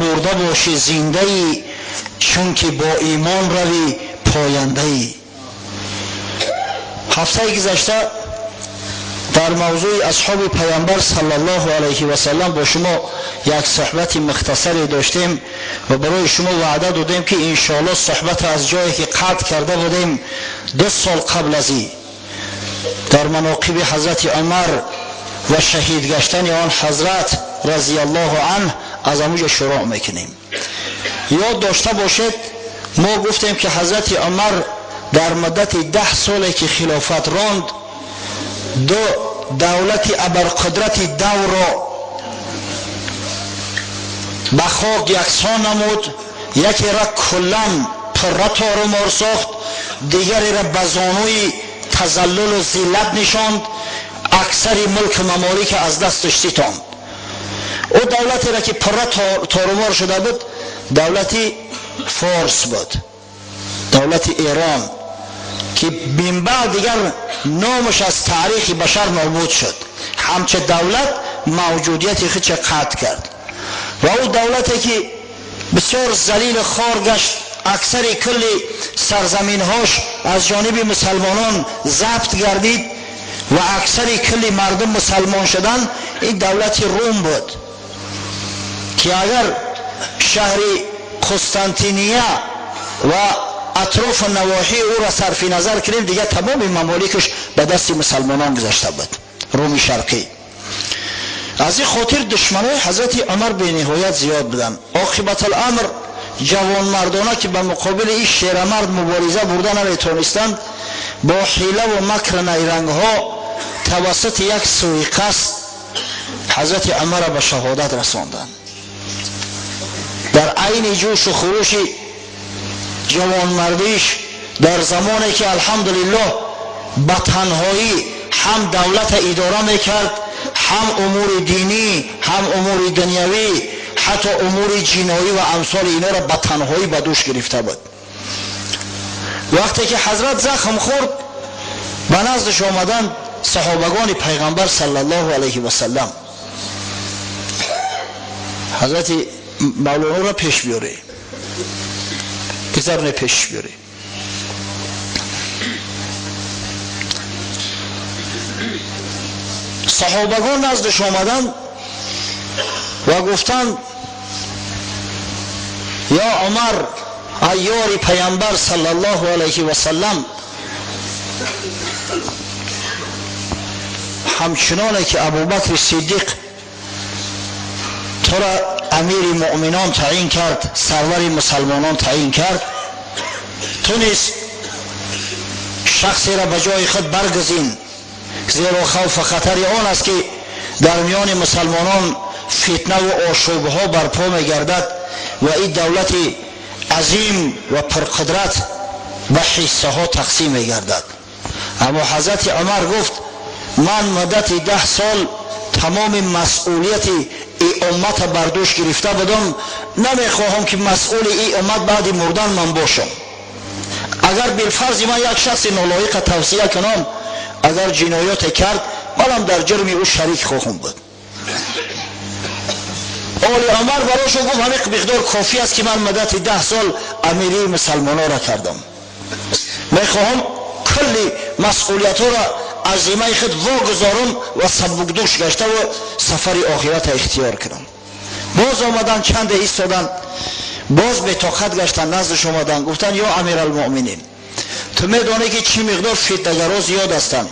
мурда бошӣ зиндаӣ, чунки бо имон равӣ пояндаӣ. Ҳафтаи гузашта дар мавзӯи асҳоби паёмбар саллаллоҳу алайҳи васаллам бо шумо як суҳбати мухтасаре доштем ва барои шумо ваъда додем, ки иншоаллоҳ суҳбат аз ҷое ки қатъ карда будем 2 сол қабл аз ин дар манокиби ҳазрати Умар ва шаҳид гаштани он ҳазрат разияллоҳу анҳ аз ҳамуҷо шурӯъ мекунем. Ёд дошта бошед, мо гуфтем, ки ҳазрати Умар дар муддати 10 соле ки хилофат ронд, 2 давлати абарқудрати даврро ба хок яксон намуд. Якеро куллан пурра торумор сохт, дигареро ба зонуи тазаллулу зиллат нишонд, аксари мулку мамолика аз дасташ ситонд. Ӯ давлатеро ки пурра торумор шуда буд, давлати форс буд, давлати Эрон, ки минбаъд дигар номаш аз таърихи башар нобуд шуд. Ҳамча давлат мавҷудияти худша қатъ кард ва ӯ давлате ки бисёр залилу хор гашт, аксари кулли сарзаминҳош аз ҷониби мусалмонон забт гардид ва аксари кулли мардум мусалмон шуданд, ин давлати Рум буд, ки агар шаҳри Қустантиния ва атрофу навоҳии ӯро сарфи назар кунем, дигар тамоми мамоликаш ба дасти мусалмонон гузашта буд, Руми Шарқӣ. Аз ин хотир душманои ҳазрати Умар бениҳоят зиёд буданд. Оқибатуламр ҷавонмардона, ки ба муқобили ин шерамард мубориза бурда наметавонистанд, бо ҳилаву макр найрангҳо тавассути як суиқасд ҳазрати Умарро ба шаҳодат расонданд. Дар айни ҷӯшу хурӯши ҷавонмардиш, дар замоне ки алҳамдулиллоҳ ба танҳоӣ ҳам давлата идора мекард, ҳам умури динӣ, ҳам умури дунявӣ, ҳатто умури ҷиноӣ ва амсоли инҳоро ба танҳоӣ ба дӯш гирифта буд. Вақте ки ҳазрат захм хӯрд, ба наздаш омаданд саҳобагони пайғамбар саллаллоҳу алайҳи васаллам. Ҳазрати Мавлоноро пеш биёре, писарне пеш биёре. Саҳобагон наздаш омаданд ва гуфтанд: ё Умар, айёри пайғамбар саллаллоҳу алайҳи васаллам, ҳамчуноне ки Абубакри Сиддиқ туро амири муъминон таъин кард, сарвари мусалмонон таъин кард, ту низ шахсеро ба ҷои худ баргузин, зеро хавфу хатари он аст, ки дар миёни мусалмонон фитнаву ошӯбҳо барпо мегардад ва ин давлати азим ва пурқудрат ба ҳиссаҳо тақсим мегардад. Аммо ҳазрати Умар гуфт: ман муддати 10 сол тамоми масъулияти ин уммата бар дӯш гирифта будам, намехоҳам, ки масъули ин уммат баъди мурдан ман бошам. Агар билфарзи ман як шахси нолоиқа тавсия кунам, агар ҷиноёте кард, манам дар ҷурми ӯ шарик хоҳам буд. Оли Умар барошон гуфт: ҳамин миқдор кофӣ аст, ки ман муддати 10 сол амирии мусалмононро кардам. Мехоҳам кулли масъулиятҳоро аз зиммаи худ вогузорам ва сабукдӯш гаштаву сафари охирата ихтиёр кунам. Боз омаданд, чанде истоданд, боз бетоқат гаштанд, наздаш омаданд, гуфтанд: ё амиралмуъминин, ту медонӣ, ки чӣ миқдор фитнагаро зиёд ҳастанд,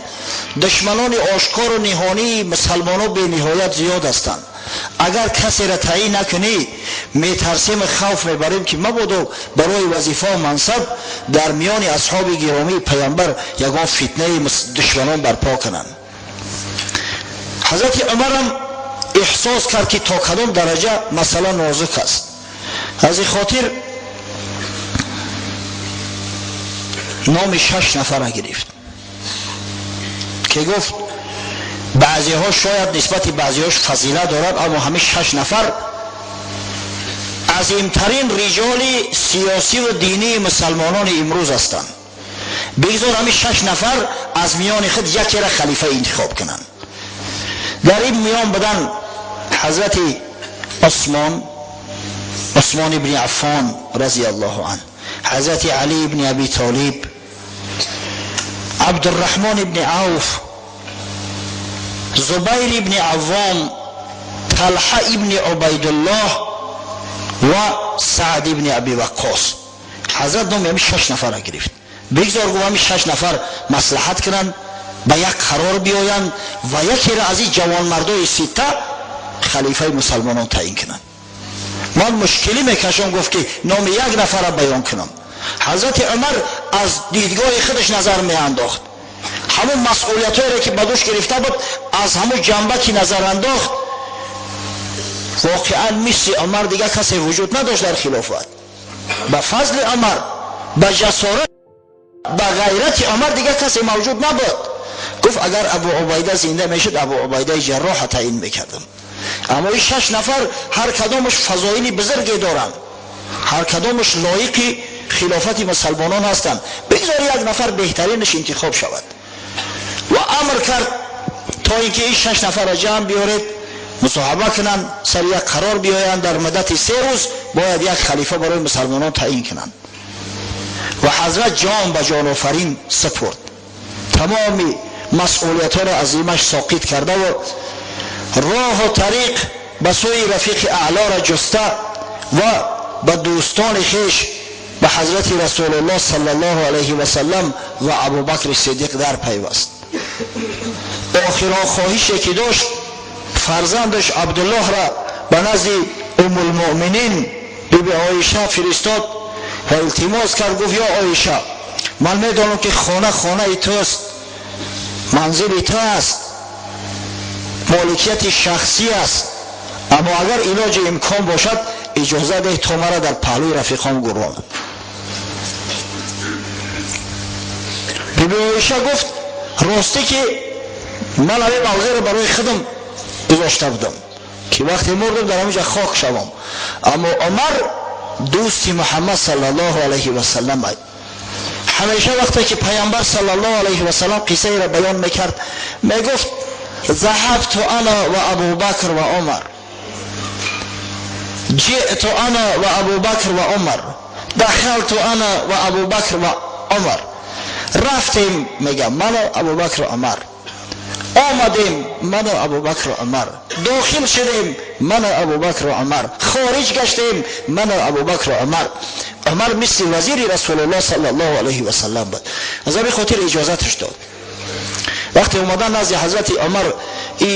душманони ошкору ниҳонии мусалмонон бениҳоят зиёд ҳастанд. Агар касеро таъин накунӣ, метарсем, хавф мебарем, ки мабодо барои вазифаву мансаб дар миёни асҳоби гиромии пайғамбар ягон фитнаи душманон барпо кунанд. Ҳазрати Умарам эҳсос кард, ки то кадом дараҷа масъала нозук аст. Аз ин хотир номи 6 нафара гирифт, ки гуфт баъзеҳо шояд нисбати баъзеҳош фазилат дорад, аммо ҳамин 6 нафар азимтарин риҷоли сиёсиву динии мусалмонони имрӯз ҳастанд. Бигзор ҳамин 6 нафар аз миёни худ якеро халифа интихоб кунанд. Дар ин миён буданд ҳазрати Усмон, Усмон ибн Аффон разияллоҳу анҳу, Ҳазрати Алӣ ибн Абӣ Толиб, Абдурраҳмон ибн Авф, Зубайр ибн Аввом, Талҳа ибн Убайдуллоҳ ва Саъд ибн Абӣ Ваққос. Ҳазрат номи ҳамин 6 нафарро гирифт. Бигзор гуфт ҳамин 6 нафар маслиҳат кунанд, ба як қарор биёянд ва якеро аз ин ҷавонмардои сита халифаи мусалмонон таъин кунанд. Ман мушкилӣ мекашам, гуфт ки номи як нафарро баён кунам. Ҳазрати Умар аз дидгоҳи худаш назар меандохт. Ҳамон масъулиятҳоеро ки ба дӯш гирифта буд, аз ҳамон ҷанба ки назар андохт, воқеан мисли Умар дигар касе вуҷуд надошт дар хилофат. Ба фазли Умар, ба ҷасорат, ба ғайрати Умар дигар касе мавҷуд набуд. Гуфт агар Абу Убайда зинда мешуд, Абу Убайдаи Ҷарроҳа таъин мекардам. Аммо ин 6 нафар ҳар кадомаш фазоили бузурге доранд, ҳар кадомаш лоиқи хилофати мусалмонон ҳастанд. Бигзор як нафар беҳтаринаш интихоб шавад. Ва амр кард то ин ки ин 6 нафарро ҷамъ биёред, мусоҳиба кунанд, сари як қарор биёянд, дар муддати 3 рӯз бояд як халифа барои мусалмонон таъин кунанд. Ва ҳазрат ҷон ба ҷонофарин супурд, тамоми масъулиятҳоро аз зиммаш соқит кардаву роҳу тариқ ба сӯи рафиқи аълоро ҷуста ва ба дӯстони хеш, ба ҳазрати Расулуллоҳ саллаллоҳу алайҳи васаллам ва Абубакри Сиддиқ дар пайваст. Охирон хоҳише ки дошт, фарзандаш Абдуллоҳро ба назди Уммулмуъминин биби Оиша фиристод ва илтимос кард, гуфт: ё Оиша, ман медонам ки хона хонаи туст, манзили ту аст, моликияти шахсӣ аст, аммо агар илоҷи имкон бошад, иҷоза деҳ то маро дар паҳлӯи рафиқом гурронад. Биби Оиша гуфт: ростӣ ки ман ҳамин мавзеъро барои худам гузошта будам ки вақте мурдам дар ҳамин ҷо хок шавам, аммо Умар дӯсти Муҳаммад саллаллоҳу алайҳи васаллам ҳамеша вақте ки Паямбар саллаллоҳу алайҳи васаллам қиссаеро баён мекард, мегуфт: ذهبت أنا وأبو بكر وعمر، جئت أنا وأبو بكر وعمر، دخلت أنا وأبو بكر وعمر. рафтем, мегам, ману Абубакр Умар, омадем, ману Абубакр Умар, дохил шудем, ману Абубакр Умар, хориҷ гаштем, ману Абубакр Умар. Умар мисли вазири Расулуллоҳ саллаллоҳу алайҳи васаллам буд. Аз ҳамин хотир иҷозаташ дод. Вақте омадан назди ҳазрати Умар и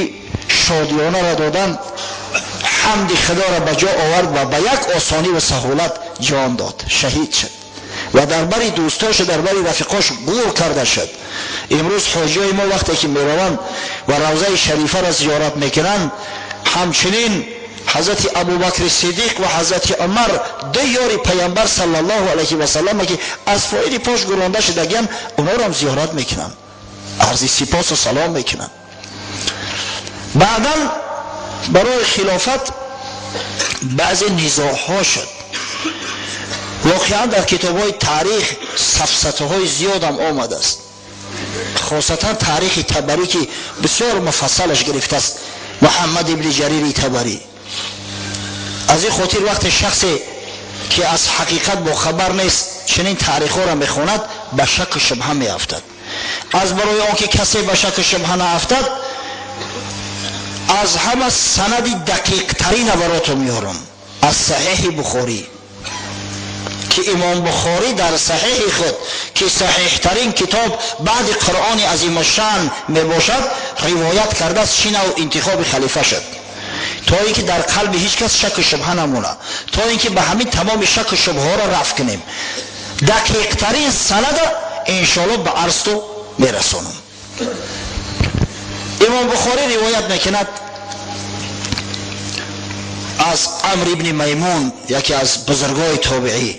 шодиёнаро доданд, ҳамди худоро ба ҷо овард ва ба як осонӣ ва саҳулат ҷон дод, шаҳид шуд ва дар бари дӯстошу дар бари рафиқош гур карда шуд. Имрӯз ҳоҷиёи мо вақте ки мераванд ва равзаи шарифаро зиёрат мекунанд, ҳамчунин ҳазрати Абубакри Сиддиқ ва ҳазрати Умар, ду ёри Паямбар саллаллоҳу алайҳи васаллам, ки аз фоиди пош гуронда шудагиян, онҳоро зиёрат мекунанд, арзи сипосу салом мекунанд. Баъдан барои хилофат баъзе низоъҳо шуд. Воқеан дар китобҳои таърих сафсатаҳои зиёдам омадааст, хосатан таърихи Табарӣ, ки бисёр муфассалаш гирифтааст Муҳаммад ибни Ҷарири Табарӣ. Аз ин хотир вақте шахсе ки аз ҳақиқат бохабар нест чунин таърихҳоро мехонад, ба шаку шубҳа меафтад. Аз барои он ки касе ба шаку шубҳа наафтад, аз ҳама санади дақиқтарина баротон меорам аз Саҳиҳи Бухорӣ, ки Имом Бухорӣ дар саҳиҳи худ, ки саҳиҳтарин китоб баъди Қуръони азимушшаън мебошад, ривоят кардааст чӣ навъ интихоби халифа шуд, то ин ки дар қалби ҳеҷ кас шаку шубҳа намонад, то ин ки ба ҳамин тамоми шаку шубҳаҳоро рафъ кунем. Дақиқтарин санада иншоалло ба арзту мерасонам. Имом Бухорӣ ривоят мекунад аз Амр ибни Маймун, яке аз бузургои тобеӣ,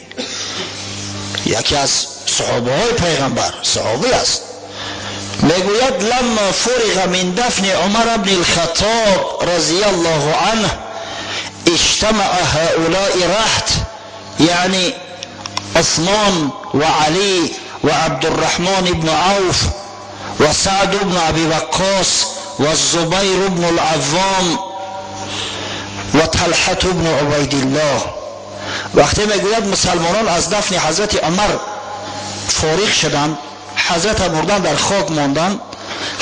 яке аз саҳобаҳои пайғамбар, саҳобӣ аст, мегӯяд: لما فرغ من دفن عمر بن الخطاب رضي الله عنه اجتمع هؤلاء رهط، يعني عثمان وعلي وعبد الرحمن بن عوف وسعد بن أبي وقاص والزبير بن العوام وطلحة بن عبيد الله. Вақте мегӯяд мусалмонон аз дафни ҳазрати Умар фориғ шуданд, ҳазрата бурдан, дар хок монданд,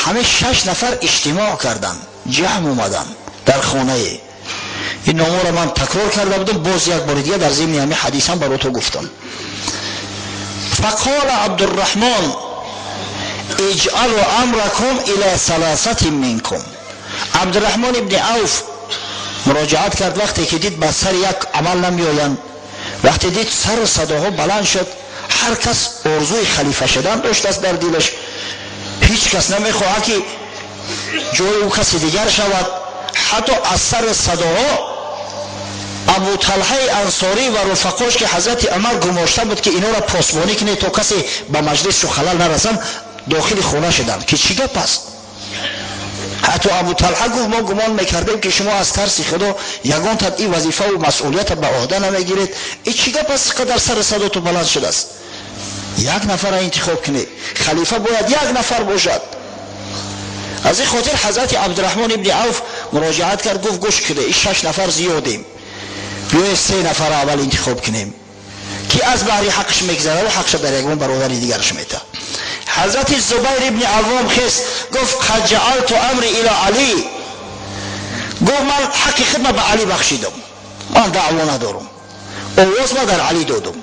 ҳамин 6 нафар иҷтимоъ карданд, ҷамъ омаданд дар хонае. Ин номоро ман такрор карда будам, боз як бори дигар дар зимни ҳамин ҳадисам баро то гуфтам. Фақола Абдурраҳмон: иҷъалу амракум ила саласатин минкум. Абдурраҳмон ибни Авф муроҷиат кард, вақте ки дид ба сари як амал намеоянд, вақте дид сару садоҳо баланд шуд, ҳар кас орзуи халифа шудан доштааст дар дилаш, ҳеҷ кас намехоҳад ки ҷои ӯ каси дигар шавад. Ҳатто аз сари садоҳо Абу Талҳаи Ансорӣ ва руфақош, ки ҳазрати Умар гумошта буд ки инора посбонӣ кунед то касе ба маҷлисшу халал нарасанд, дохили хона шуданд ки чӣ гап аст. Ҳатто Абу Талҳа гуфт: мо гумон мекардем ки шумо аз тарси Худо ягон тад ин вазифаву масъулията ба ӯҳда намегиред. И чӣ гап аст, қадар сари садоту баланд шудааст? Як нафарро интихоб кунед, халифа бояд як нафар бошад. Аз ин хотир ҳазрати Абдураҳмон ибни Авф муроҷиат кард, гуфт: гӯш кунед, ин 6 нафар зиёдем, биёед 3 нафарро аввал интихоб кунем, ки аз баҳри ҳаққаш мегзарад ва ҳаққша дар ягон бародари дигараш метаҳад. Ҳазрати Зубайр ибни Аввом хест, гуфт: қад ҷаалту амри ила Али. Гуфт: ман ҳаққи хидма ба Али бахшидам, ман даъво надорам, овоз ма дар Али додам.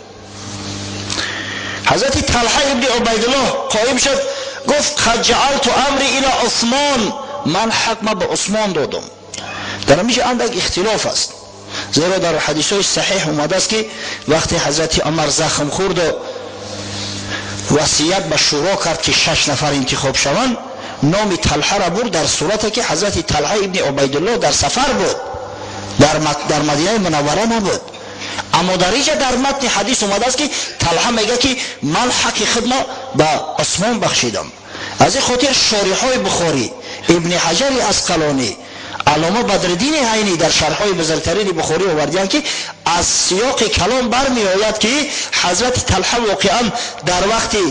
Ҳазрати Талҳа ибни Убайдуллоҳ қоим шуд, гуфт: қад ҷаалту амри ила Усмон. Ман ҳақ ма ба Усмон додам. Дар ҳамиҷа андак ихтилоф аст, зеро дар ҳадисҳои саҳиҳ омадааст ки вақте ҳазрати Умар захм хӯрду васият ба шӯро кард ки 6 нафар интихоб шаванд, номи Талҳаро бурд дар сурате ки ҳазрати Талҳа ибни Убайдуллоҳ дар сафар буд, дар Мадинаи Мунаввара набуд. Аммо дар инҷа дар матни ҳадис омадааст ки Талҳа мегӯяд ки ман ҳаққи худро ба Усмон бахшидам. Аз ин хотир шориҳои Бухорӣ, Ибни Ҳаҷари Асқалонӣ, Аллома Бадриддини Айнӣ дар шарҳҳои бузургтарини Бухорӣ овардианд ки аз сиёқи калом бармеояд ки ҳазрати Талҳа воқеан дар вақти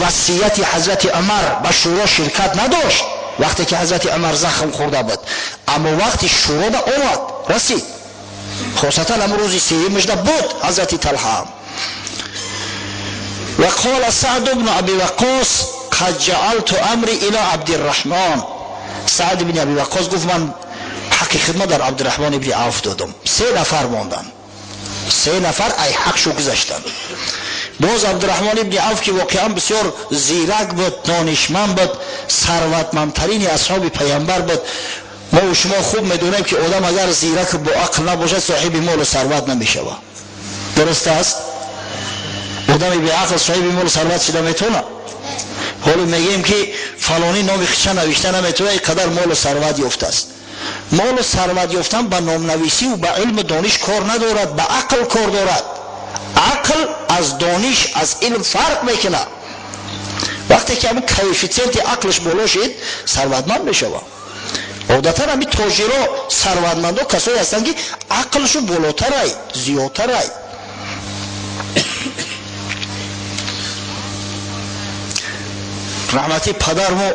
васияти ҳазрати Умар ба шӯро ширкат надошт, вақте ки ҳазрати Умар захм хӯрда буд, аммо вақти шӯрода омад, расид, хосатан ҳамун рӯзи сеюмашда буд ҳазрати Талҳа. Ва қола Саъд бну Аби Ваққос: қад ҷаалту амри ила Абдирраҳмон. Саъд ибни Аби Ваққос гуфт: ман ҳаққи хидмат дар Абдурраҳмон ибни Авф додам. 3 нафар монданд, 3 нафар ай ҳақшу гузаштанд. Боз Абдурраҳмон ибни Авф ки воқеан бисёр зирак буд, донишманд буд, сарватмандтарини асҳоби паямбар буд. Мо шумо хуб медонем ки одам агар зирак бо ақл набошад, соҳиби молу сарват намешавад. Дуруст аст? Одами беақл соҳиби молу сарват шуда метавонад? Ҳоло мегӯем ки фалонӣ номи хича навишта наметавонад, ин қадар молу сарват ёфтааст. Молу сарват ёфтан ба номнависиву ба илму дониш кор надорад, ба ақл кор дорад. Ақл аз дониш, аз илм фарқ мекунад. Вақте ки ҳамин коэффитсиенти ақлш боло шид, сарватманд мешавад. Одатан ҳамин тоҷиро, сарватмандо касое ҳастанд ки ақлшу болотарай, зиёдтарай. Раҳмати падармо,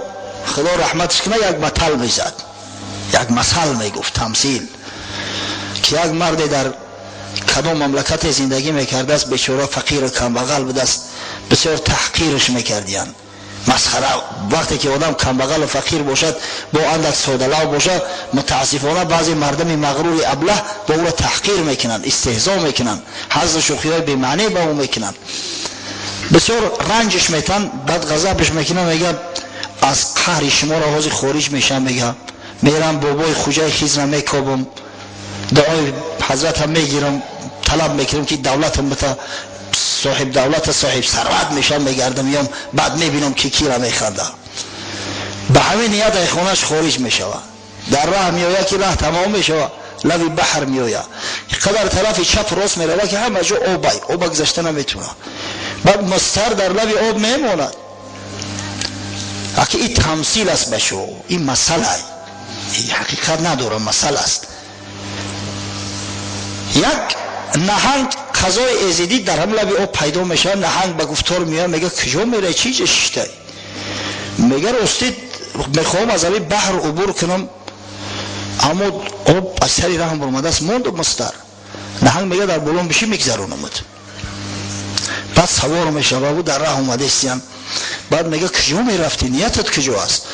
Худо раҳматш кунад, як матал мезад, як масал мегуфт, тамсил, ки як марде дар кадом мамлакате зиндагӣ мекардааст, бечора фақиру камбағал будааст, бисёр таҳқирш мекардиянд, масхара. Вақте ки одам камбағалу фақир бошад, бо андак содалав бошад, мутаассифона баъзе мардами мағрури аблаҳ бо ӯро таҳқир мекунанд, истеҳзо мекунанд, ҳазлу шӯхиҳои бемаъне ба ӯ мекунанд, бисёр ранҷиш метан, баъд ғазабш мекунанд, мегӯяд: аз қаҳри шуморо ҳозир хориҷ мешавам, мегӯям мерам бобои хуҷаи хизра мекобам, дуои ҳазратам мегирам, талаб мекунам ки давлатам бита, соҳиб давлата, соҳиб сарват мешавам, мегардам, меям, баъд мебинам ки кира механда. Ба ҳамин ният ай хонаш хориҷ мешавад. Дар раҳ меояд ки раҳ тамом мешавад, лави баҳр меояд, қадар тарафи чап рост меравад ки ҳама ҷо обай, оба гузашта наметавонад. Баъд мустар дар лави об мемонад. Аки ин тамсил аст, башо, ин масъала ҳақиқат надорад, масъала аст. Як наҳанг қазои эзидӣ дар ҳам лаби об пайдо мешавад. Наҳанг ба гуфтор меояд, мегӯяд: куҷо меравӣ, чӣ ҷа шиштай? Мегӯяд: ростӣ мехоҳам аз ҳамин баҳр убур кунам, аммо об аз сари раҳм баромадааст, монду мустар. Наҳанг мега, дар болон биши, мегзаронамад. Баъд савор мешава, дар раҳ омадестиян. Баъд мега, куҷо мерафтӣ, ниятат куҷо аст?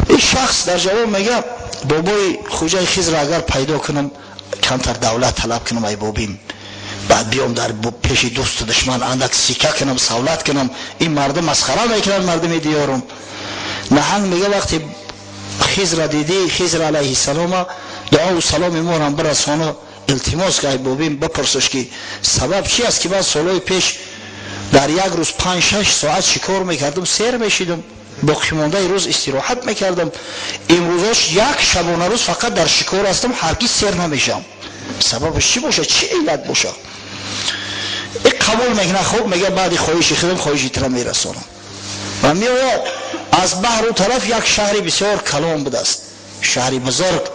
Ин шахс дар ҷавоб мега, бобои Хуҷаи Хизра агар пайдо кунам, камтар давлат талаб кунам, ай бобим, баъд биём дар пеши дӯсту душман андак сика кунам, савлат кунам. Ин мардум масхара мекунанд, мардуми диёрум. Наҳанг мега, вақте Хизра дидӣ, Хизр алайҳиссалома дуову саломи морам бирасону илтимос ки ай бобим бипурсиш, ки сабаб чи аст, ки ман солҳои пеш дар як рӯз 5-6 соат шикор мекардам, сер мешидам, боқимондаи рӯз истироҳат мекардам. Имрӯзош як шабона рӯз фақат дар шикор ҳастам, ҳаргиз сер намешавам. Сабабаш чӣ бошад, чӣ иллат бошад? И қабул мекунад. Хуб, мега, баъди хоҳиши худам хоҳиши тира мерасонам. Ва меояд, аз баҳру тараф як шаҳри бисёр калон будааст, шаҳри бузург.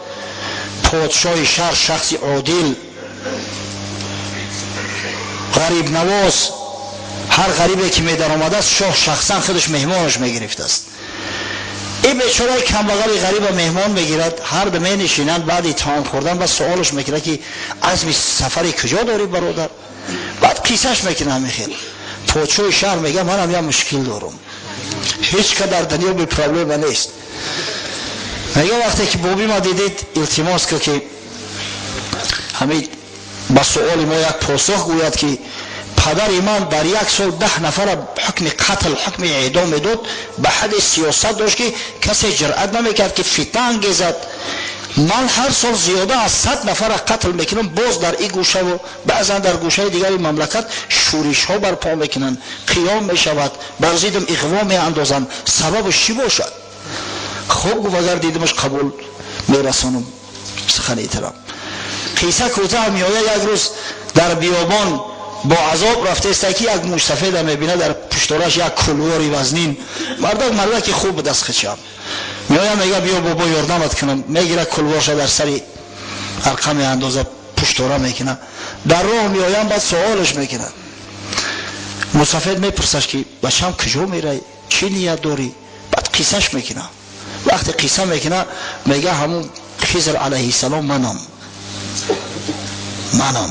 Подшоҳи шаҳр шахси одил, ғарибнавоз. Ҳар ғарибе ки медаромадааст, шоҳ шахсан худаш меҳмонаш мегирифтааст. Ин бечораи камбағали ғариба меҳмон мегирад. Ҳарду менишинанд. Баъди таом хӯрдан ба суолаш мекунад, ки азми сафари куҷо дорӣ, бародар? Баъд қиссаш мекунад ҳамин хел. Подшоҳи шаҳр мега, манам як мушкил дорам, ҳеҷ ка дар дунё бе проблема нест. Мега, вақте ки боби ма дидид, илтимос ка, ки ҳамин ба суоли мо як посух гӯяд, ки падари ман дар як сол 10 нафара ҳукми қатл, ҳукми эъдом медод. Ба ҳадди сиёсат дошт, ки касе ҷуръат намекард, ки фитна ангезад. Ман ҳар сол зиёда аз 100 нафара қатл мекунам. Боз дар ин гӯшаву баъзан дар гӯшаи дигари мамлакат шӯришҳо барпо мекунанд, қиём мешавад, бар зиддам иғво меандозанд. Сабабаш чӣ бошад? Хуб, гуфт, агар дидимаш, қабул, мерасонам сухани тарам. Қисса кӯтаҳ, меояд, як рӯз дар биёбон бо азоб рафтеста, ки як мӯйсафеда мебинад, дар пушторааш як кулвори вазнин. Мардак мардаки хуб будаст. Хичам меоям, мега, биё, бобо, ёрдамат кунам. Мегира, кулворша дар сари арқа меандоза, пуштора мекунад. Дар роҳ меоям, баъд суолаш мекунад. Мусафед мепурсаш, ки бачам, куҷо мерай, чӣ ният дорӣ? Баъд қиссаш мекунад. Вақте қисса мекунад, мега, ҳамун Хизр алайҳиссалом манам, манам,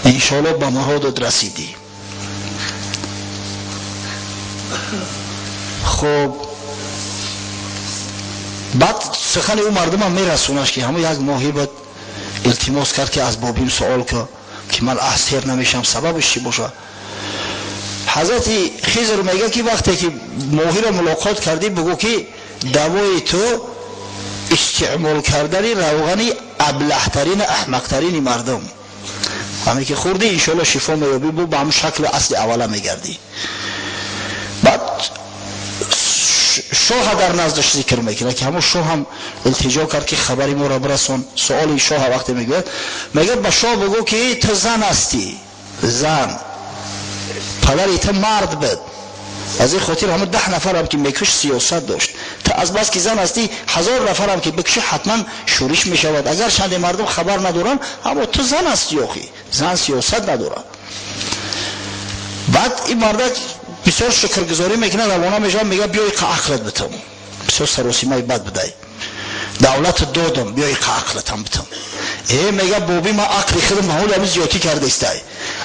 иншоалло ба муродат расидӣ. Хуб, баъд сухани ӯ мардумам мерасонаш, ки ҳамун як моҳӣ буд, илтимос кард, ки аз бобим суол ка, ки ман сер намешавам, сабабаш чӣ бошад? Ҳазрати Хизр мега, ки вақте ки моҳиро мулоқот кардӣ, бигӯ, ки давои ту истеъмол кардани равғани аблаҳтарину аҳмақтарини мардум. Ҳаме ки хӯрдӣ, иншоалло шифо меёбӣ, бу ба ҳамун шакли асли аввала мегардӣ. Баъд шоҳа дар наздаш зикр мекунад, ки ҳамун шоҳ ҳам илтиҷо кард, ки хабари моро бирасон. Суоли шоҳа вақте мегӯяд, мегӯяд, ба шоҳ бигӯ, ки ту зан ҳастӣ, зан, падари ту мард буд, аз ин хотир ҳамун 10 нафарам ки мекушт, сиёсат дошт. Ту аз бас ки зан ҳастӣ, 1000 нафарам ки бикушӣ, ҳатман шӯриш мешавад, агар чанде мардум хабар надоранд. Аммо ту зан ҳастӣ, охи зан сиёсат надорад. Баъд ин мардак бисёр шукргузорӣ мекунад, равона мешавад. Мега, биёй, қа ақлат битам, бисёр саросимаи бад будай, давлату додам, биёй, қа ақлатам битам. Э, мега, боби ма ақли худам ҳоли ҳами зиёдтӣ кардаистай,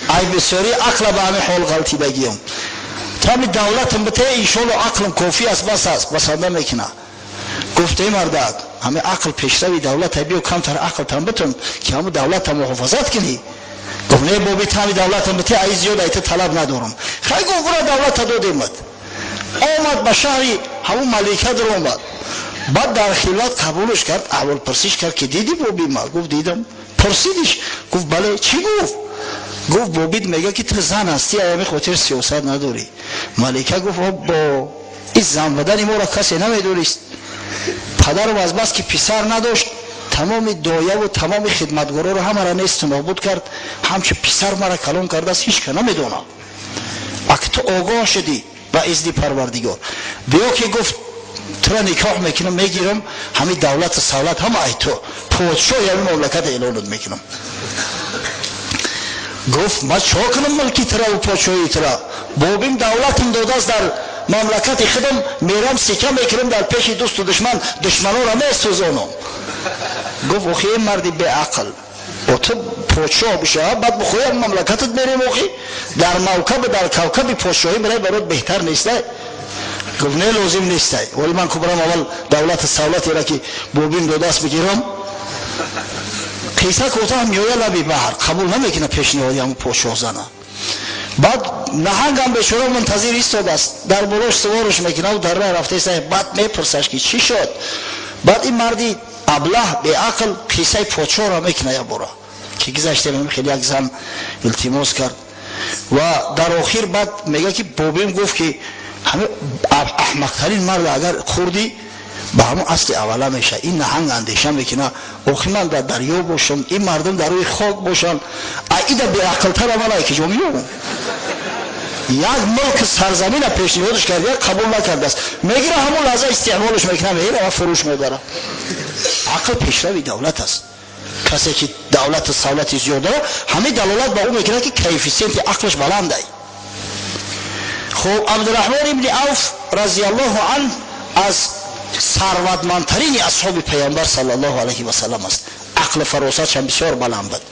ай бисёри ақла ба ҳамин ҳол ғалтидагиям. Тами давлатам бите, иншоалло ақлам кофӣ аст, бас аст, басанда мекуна. Гуфта, мардак, ҳами ақл пешрави давлата, биё, камтар ақлтам битун, ки ҳаму давлата муҳофазат кунӣ. Гуфт, не, боби, тами давлатам бите, ай зиёд айта талаб надорам. Хай, гуфт, бура, давлата додемад. Омад, ба шаҳри ҳамун малика даромад. Баъд дар хилват қабулш кард, аҳволпурсиш кард, ки дидӣ боби ма? Гуфт, дидам. Пурсидиш? Гуфт, бале. Чӣ гуфт? Гуфт, бобит мега, ки ту зан ҳастӣ, аями хотир сиёсат надорӣ. Малика гуфт, бо ин зан будани моро касе намедонист. Падарам аз бас ки писар надошт, тамоми дояву тамоми хидматгороро ҳамаро несту нобуд кард, ҳамчу писар мара калон кардааст, ҳеч ка намедонам. Ак ту огоҳ шудӣ, ба изни Парвардигор биё, ки гуфт, тура никоҳ мекунам, мегирам, ҳамин давлату савлат ҳама ай ту, подшоҳи ҳамин мамлакат эълонат мекунам. Гуфт, ман чо кунам мулки тураву подшоҳии тура? Бобим давлатам додааст, дар мамлакати худам мерам, сика мекунам, дар пеши дӯсту душман душманонро месӯзонам. Гуфт, охи, ин марди беақл. Ту подшоҳ биша, баъд бихоҳӣ мамлакатат мерем. Охи, дар мавкаб, дар кавкаби подшоҳӣ барои барот беҳтар нестай? Гуфт: не, лозим нестай, вале ман ку барам, аввал давлати савлатеро, ки бобим додааст, бигирам. Қисса кӯтоҳ, меоя лаби баҳр, қабул намекунад пешниҳоди ҳамун подшоҳзана. Баъд наҳангам бечора мунтазир истодааст, дар болош суворш мекунад, дар роҳ рафтаиста. Баъд мепурсаш, ки чӣ шуд? Баъд ин марди аблаҳ, беақл қиссаи подшоҳро мекунад як бора, ки гузаштем, хеле як зан илтимос кард. Ва дар охир баъд мегӯяд, ки бобим гуфт, ки ҳами аҳмақтарин мард агар хӯрдӣ, ба ҳамон асли аввала мешавад. Ин наҳанг андеша мекунад: охи, ман дар дарё бошам, ин мардум дар рӯи хок бошанд, аида беақлтар аввала ки ҷо меёбам? Як мулк сарзамина пешниҳодш карда, қабул накардааст. Мегира, ҳамон лаҳза истеъмолш мекунад, мегира ва фурӯш мебарад. Ақл пешрави давлат аст. Касе ки давлату савлати зиёд дорад, ҳамин далолат ба ӯ мекунад, ки коэффисиенти ақлаш баландай. Хуб, Абдураҳмон ибни Авф разиаллоҳу анҳ аз сарватмандтарини асҳоби Паёмбар саллаллоҳу алайҳи васалам аст. Ақлу фаросатшам бисёр баланд буд.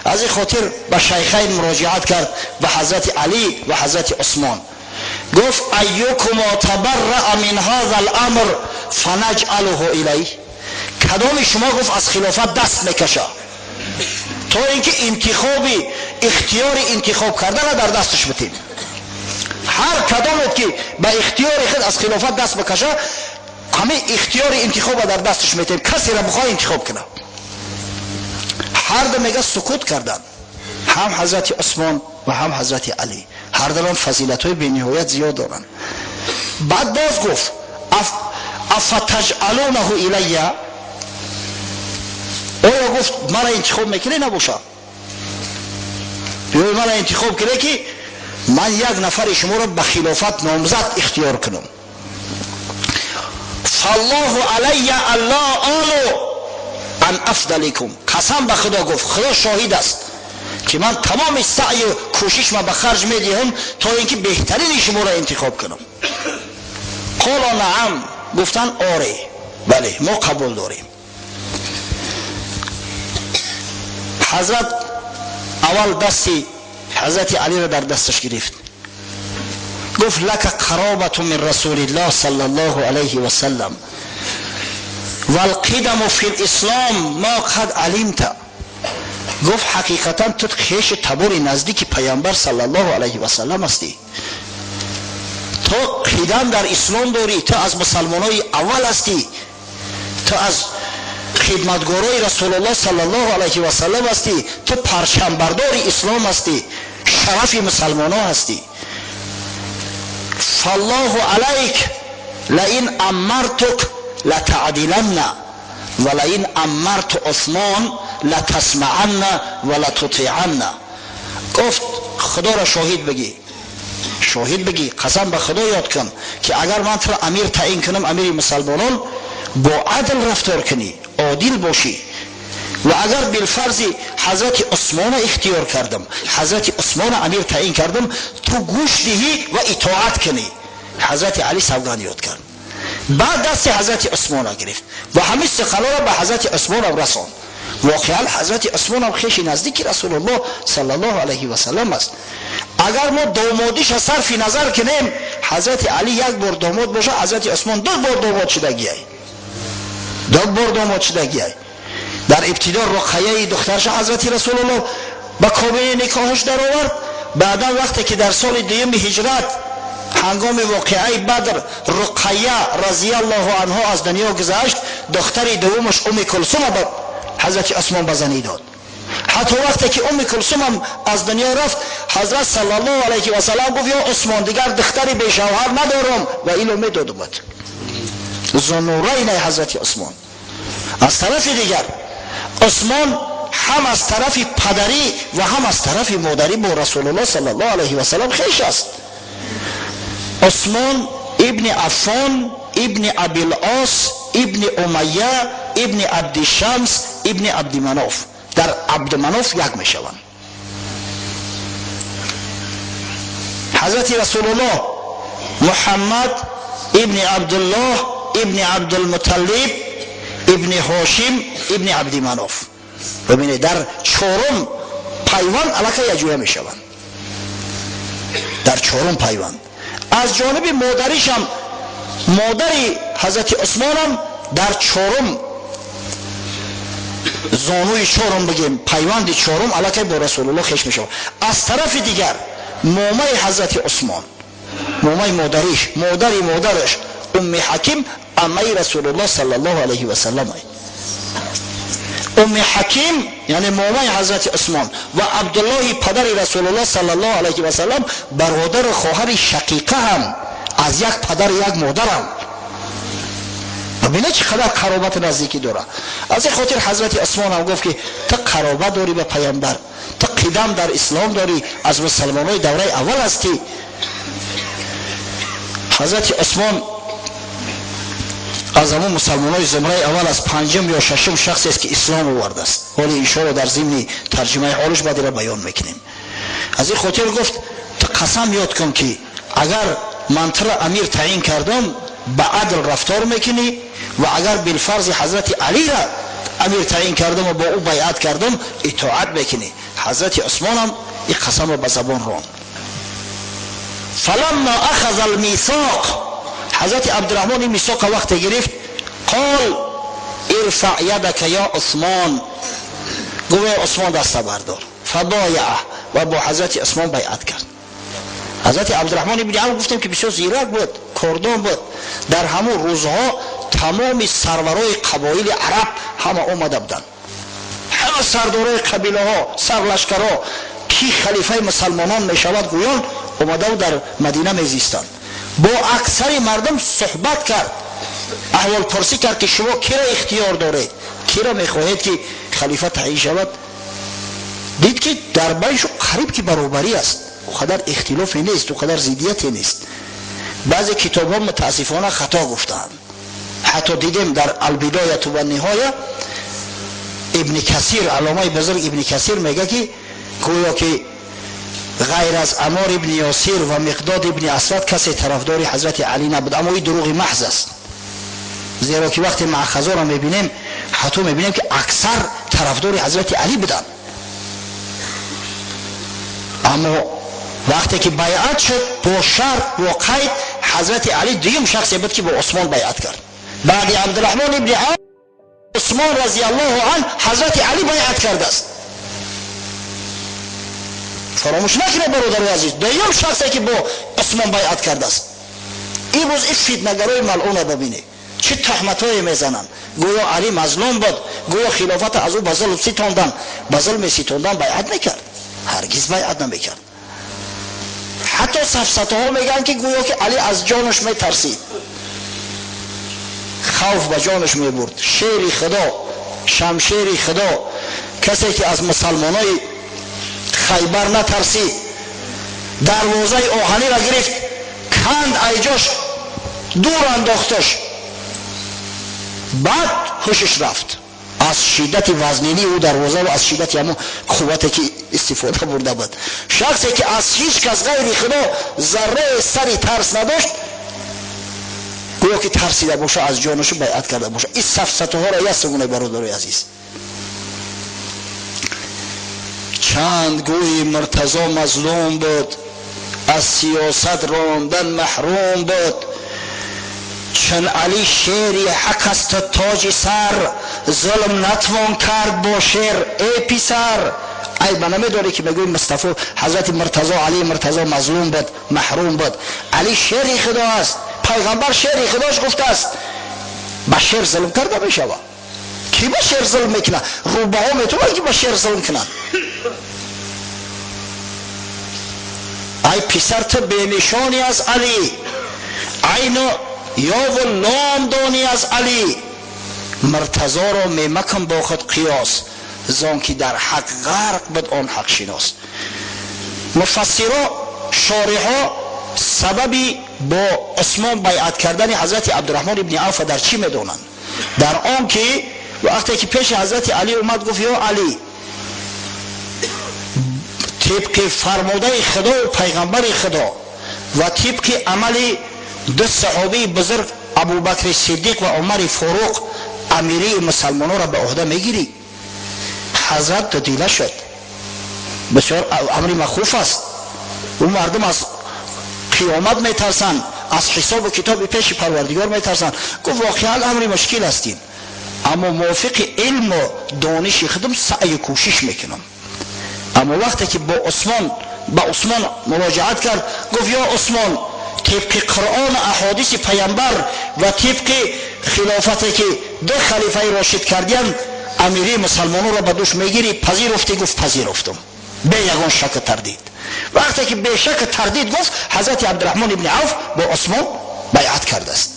Аз ин хотир ба шайхайн муроҷиат кард, ба ҳазрати Алӣ ва ҳазрати Усмон. Гуфт: أيكما تبرأ من هذا الأمر فنجعله إليه. Кадоми шумо, гуфт, аз хилофат даст мекаша, то ин ки интихоби ихтиёри интихоб кардана дар дасташ битем? Ҳар кадомет ки ба ихтиёри худ аз хилофат даст бикаша, ҳамин ихтиёри интихоба дар дасташ метем, касеро бихоҳ, интихоб кунад. Ҳарду, мега, сукут карданд, ҳам ҳазрати Усмон ва ҳам ҳазрати Алӣ. Ҳардалон фазилатҳои бениҳоят зиёд доранд. Баъд боз гуфт: أفتجعلونه إلي. Оё, гуфт, мара интихоб мекунӣ набоша? Биёй, мара интихоб кунӣ, ки ман як нафари шуморо ба хилофат номзад ихтиёр кунам. فالله علي ألا آل عن أفضلكم. Қасам ба Худо, гуфт, Худо шоҳид аст, ки ман тамоми саъю кӯшишма ба харҷ медиҳам, то ин ки беҳтарини шуморо интихоб кунам. قالوا نعم. Гуфтанд: оре, бале, мо қабул дорем. Ҳазрат аввал дасти ҳазрати Алиро дар дасташ гирифт, гуфт: لك قرابة من رسول الله صلى الله عليه وسلم والقدم في الإسلام ما قد علمت. Гуфт: ҳақиқатан ту хеши табори наздики Паямбар саллаллоҳу алайҳи васаллам ҳастӣ, то қидам дар ислом дорӣ, ту аз мусалмонои аввал ҳастӣ, ту аз хидматгорои Расулуллоҳ саллаллоҳу алайҳи васаллам ҳастӣ, ту парчамбардори ислом ҳастӣ, шарафи мусалмоно ҳастӣ. فالله عليك لئن أمرتك لتعدلن ولئن أمرت عثمان لتسمعن ولتطيعن. Гуфт: Худоро шоҳид бигӣ, шоҳид бигӣ, қасам ба Худо ёд кун, ки агар ман туро амир таъин кунам, амири мусалмонон, бо адл рафтор кунӣ, одил бошӣ. Ва агар билфарзи ҳазрати Усмона ихтиёр кардам, ҳазрати Усмона амир таъин кардам, ту гӯш диҳӣ ва итоат кунӣ. Ҳазрати Алӣ савганд ёд кард, баъд дасти ҳазрати Усмона гирифт ва ҳамин суханонро ба ҳазрати Усмонам расонд. Воқеан, ҳазрати Усмонам хеши наздики Расулуллоҳ саллаллоҳу алайҳи васаллам аст. Агар мо домодиша сарфи назар кунем, ҳазрати Алӣ як бор домод боша, ҳазрати Усмон ду бор домод шудагиай, ду бор домод шудагиай. Дар ибтидо Руқаяи духтарша ҳазрати Расулуллоҳ ба кобини никоҳаш даровард. Баъдан, вақте ки дар соли дуюми ҳиҷрат, ҳангоми воқеаи Бадр, Руқая разиаллоҳу анҳо аз дунё гузашт, духтари дуввумаш Уми Кулсума ба ҳазрати Усмон ба занӣ дод. Ҳатто вақте ки Уми Кулсумам аз дунё рафт, ҳазрат саллаллоҳу алайҳи васаллам гуфт: ё Усмон, дигар духтари бешавҳар надорам ва ило медодумад. Зуннурайнай ҳазрати Усмон. Аз тарафи дигар, Усмон ҳам аз тарафи падарӣ ва ҳам аз тарафи модарӣ бо Расулуллоҳ саллаллоҳу алайҳи васаллам хеш аст. Усмон ибни Аффон ибни Абилос ибни Умайя ибни Абдишамс ибни Абдиманоф, дар Абдуманоф як мешаванд. Ҳазрати Расулуллоҳ Муҳаммад ибни Абдуллоҳ ибни Абдулмуталлиб ибни Ҳошим ибни Абдиманоф. Бибинед, дар чорум пайванд аллакай якҷоя мешаванд. Дар чорум пайванд аз ҷониби модаришам, модари ҳазрати Усмонам дар чорум зонуи чорум, бигем пайванди чорум, аллакай бо Расулуллоҳ хеш мешавад. Аз тарафи дигар момаи ҳазрати Усмон, момаи модариш, модари модараш Умми Ҳаким аммаи Расулуллоҳ саллаллоҳу алайҳи васаллам. Умми Ҳаким, яъне момаи ҳазрати Усмон, ва Абдуллоҳи падари Расулуллоҳ саллаллоҳу алайҳи васаллам бародару хоҳари шақиқа ҳам, аз як падару як модарам. Бибинед, чӣ қадар қаробати наздикӣ дорад. Аз ин хотир ҳазрати Усмон ҳам гуфт, ки ту қаробат дорӣ ба паямбар, ту қидам дар ислом дорӣ, аз мусалмонои давраи аввал ҳастӣ. Ҳазрати Усмон аз ҳамон мусалмонои зумраи аввал, аз панҷум ё шашум шахсест, ки ислом овардааст. Ҳоли иншоалло дар зимни тарҷумаи ҳолиш баъдира баён мекунем. Аз ин хотир гуфт: ту қасам ёд кун, ки агар ман туро амир таъин кардам, ба адл рафтор мекунӣ, ва агар билфарзи ҳазрати Алира амир таъин кардам ва бо ӯ байъат кардам, итоат мекунӣ. Ҳазрати Усмонам ин қасамро ба забон ронд. Фаламма ахаза алмисоқ, ҳазрати Абдураҳмон ин мисоқа вақте гирифт, қол: ирфаъ ядака ё Усмон, гуфт: Усмон, даста бардор. Фабояа, ва бо ҳазрати Усмон байъат кард. Ҳазрати Абдураҳмон ибни Авф, гуфтем, ки бисёр зирак буд, кордон буд. Дар ҳамон рӯзҳо тамоми сарварои қабоили араб ҳама омада буданд, ҳама сардорои қабилаҳо, сарлашкарҳо, ки халифаи мусалмонон мешавад гӯён, омадаву дар Мадина мезистанд. Бо аксари мардум суҳбат кард, аҳволпурсӣ кард, ки шумо киро ихтиёр доред, киро мехоҳед, ки халифа таъин шавад. Дид, ки дар байншу қариб ки баробарӣ аст, о қадар ихтилофе нест, о қадар зиддияте нест. Баъзе китобҳо мутаассифона хато гуфтаанд. Ҳатто дидем, дар Албидояту ва Ниҳоя Ибни Касир, алломаи бузург Ибни Касир мега, ки гӯё ки ғайр аз Амор ибни Ёсир ва Миқдод ибни Асвад касе тарафдори ҳазрати Алӣ набуд. Аммо ин дурӯғи маҳз аст, зеро ки вақте маъхазоро мебинем, ҳатто мебинем, ки аксар тарафдори ҳазрати Алӣ буданд. Аммо вақте ки байъат шуд бо шарт, бо қайд, ҳазрати Алӣ дуюм шахсе буд, ки бо Усмон байъат кард. Баъди Абдураҳмон ибни Усмон разиаллоҳу ан ҳазрати Алӣ байъат кардааст. Фаромӯш накунед, бародари азиз, дуюм шахсе, ки бо Усмон байъат кардааст. Имрӯз ин фитнагарои малъуна бибинед, чӣ таҳматҳое мезананд: гӯё Алӣ мазлум буд, гӯё хилофата аз ӯ ба зулм ситондан. Ба зулме ситондан байъат мекард? Ҳаргиз байъат намекард. Ҳатто сафсатаҳо мегӯянд, ки гӯё ки Алӣ аз ҷонаш метарсид, хавф ба ҷонаш мебурд. Шери Худо, шамшери Худо, касе ки аз мусалмонои Хайбар натарсид, дарвозаи оҳаниро гирифт, канд, айҷош дур андохташ, баъд ҳушиш рафт аз шиддати вазнинии ӯ дарвоза ва аз шиддати ҳамон қуввате, ки истифода бурда буд. Шахсе ки аз ҳеҷ кас ғайри Худо зарраи сари тарс надошт, гӯё ки тарсида боша аз ҷонашу байъат карда боша. Ин сафсатаҳоро ясмоне, бародарои азиз. Чанд гӯи Муртазо мазлум буд, аз сиёсат рондан маҳрум буд. Чун Алӣ шери ҳақ асту тоҷи сар, зулм натвон кард бо шер. Эй писар, айба намедорӣ, ки мегӯи Мустафо, ҳазрати Муртазо, Алии Муртазо мазлум буд, маҳрум буд? Алӣ шери Худо аст. Пайғамбар шери Худош гуфтааст. Ба шер зулм карда мешавад? Кӣ ба шер зулм мекунад? Рӯбаҳо метавонанд, ки ба шер зулм кунанд. Ай писар, ту бенишонӣ аз Алӣ, айну ёву лом донӣ аз Алӣ. Муртазоро мемакун бо худ қиёс, зон ки дар ҳақ ғарқ буд он ҳақшинос. Муфассиро, шориҳо сабаби бо Усмон байъат кардани ҳазрати Абдураҳмон ибни Авфа дар чӣ медонанд? Дар он ки вақте ки пеши ҳазрати Алӣ омад, гуфт: ё Алӣ, тибқи фармудаи Худову пайғамбари Худо ва тибқи амали ду саҳобии бузург, Абубакри Сиддиқ ва Умари Форуқ, амирии мусалмононро ба ӯҳда мегирӣ? Ҳазрат дудила шуд. Бисёр амри махуф аст. Ӯ мардум аз қиёмат метарсанд, аз ҳисобу китоби пеши Парвардигор метарсанд. Гуфт: воқеан амри мушкил ҳастин, аммо мувофиқи илму дониши худам саъю кӯшиш мекунам. Аммо вақте ки бо Усмон, ба Усмон муроҷиат кард, гуфт: ё Усмон, тибқи Қуръон, аҳодиси паямбар ва тибқи хилофате ки ду халифаи рошид кардиянд, амирии мусалмононро ба дӯш мегирӣ, пазируфтӣ? Гуфт: пазируфтум, бе ягон шаку тардид. Вақте ки бе шаку тардид гуфт, ҳазрати Абдураҳмон ибни Авф бо Усмон байъат кардааст.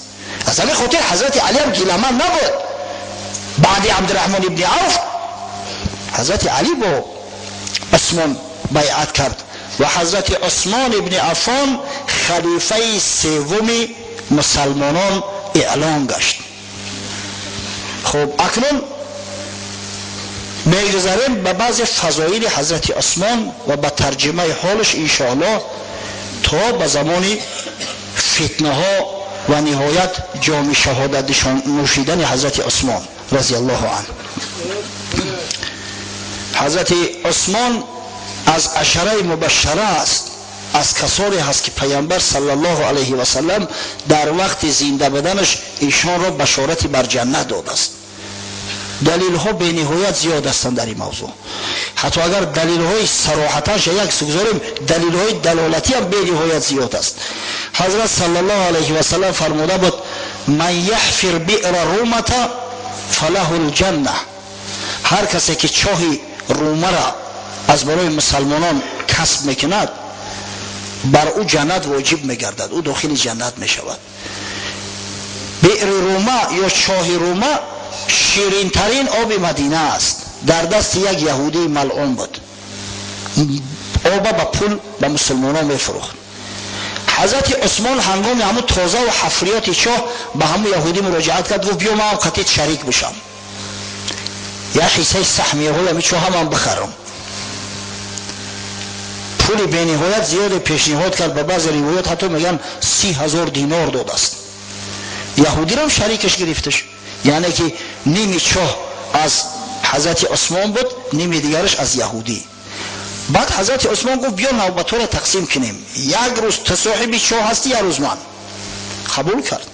Аз ҳамин хотир ҳазрати Алиам гиламан набуд. Баъди Абдураҳмон ибни Авф ҳазрати Алӣ бо Усмон байъат кард ва ҳазрати Усмон ибни Аффон халифаи севуми мусалмонон эълон гашт. Хуб, акнун мегузарем ба баъзе фазоили ҳазрати Усмон ва ба тарҷимаи ҳолаш, иншоаллоҳ, то ба замони фитнаҳо ва ниҳоят ҷоми шаҳодат нӯшидани ҳазрати Усмон разияллоҳу анҳу. Ҳазрати Усмон аз ашараи мубашшара аст, аз касоне ҳаст ки паямбар саллаллоҳу алайҳи васаллам дар вақти зинда буданаш ишонро башорати бар ҷаннат додааст. Далилҳо бениҳоят зиёд ҳастанд дар ин мавзӯъ. Ҳатто агар далилҳои сароҳатанша як гузорем, далилҳои далолатӣ ҳам бениҳоят зиёд аст. Ҳазрат саллаллоҳу алайҳи васаллам фармуда буд: ман яҳфир биъра румата фалаҳу лҷанна. Ҳар касе ки чоҳи Румара аз барои мусалмонон касб мекунад, бар ӯ ҷаннат воҷиб мегардад, ӯ дохили ҷаннат мешавад. Биъри Рума ё чоҳи Рума ширинтарин оби Мадина аст. Дар дасти як яҳудии малъун буд. Оба ба пул ба мусулмонон мефурӯхт. Ҳазрати Усмон ҳангоми ҳамун тозаву ҳафриёти чоҳ ба ҳамун яҳудӣ муроҷиат кард, гуфт: биё, ман қатит шарик бишам, як ҳиссаи саҳмияҳои ҳами чоҳа ман бихарам. Пули бениҳоят зиёде пешниҳод кард. Ба баъзе ривоят ҳатто мегӯянд, 30 000 динор додааст. Яҳудирам шарикаш гирифташ, яъне ки ними чоҳ аз ҳазрати Усмон буд, ними дигараш аз яҳудӣ. Баъд ҳазрати Усмон гуфт: биё, навбатҳоро тақсим кунем, як рӯз ту соҳиби чоҳ ҳастӣ, як рӯз ман. Қабул кард.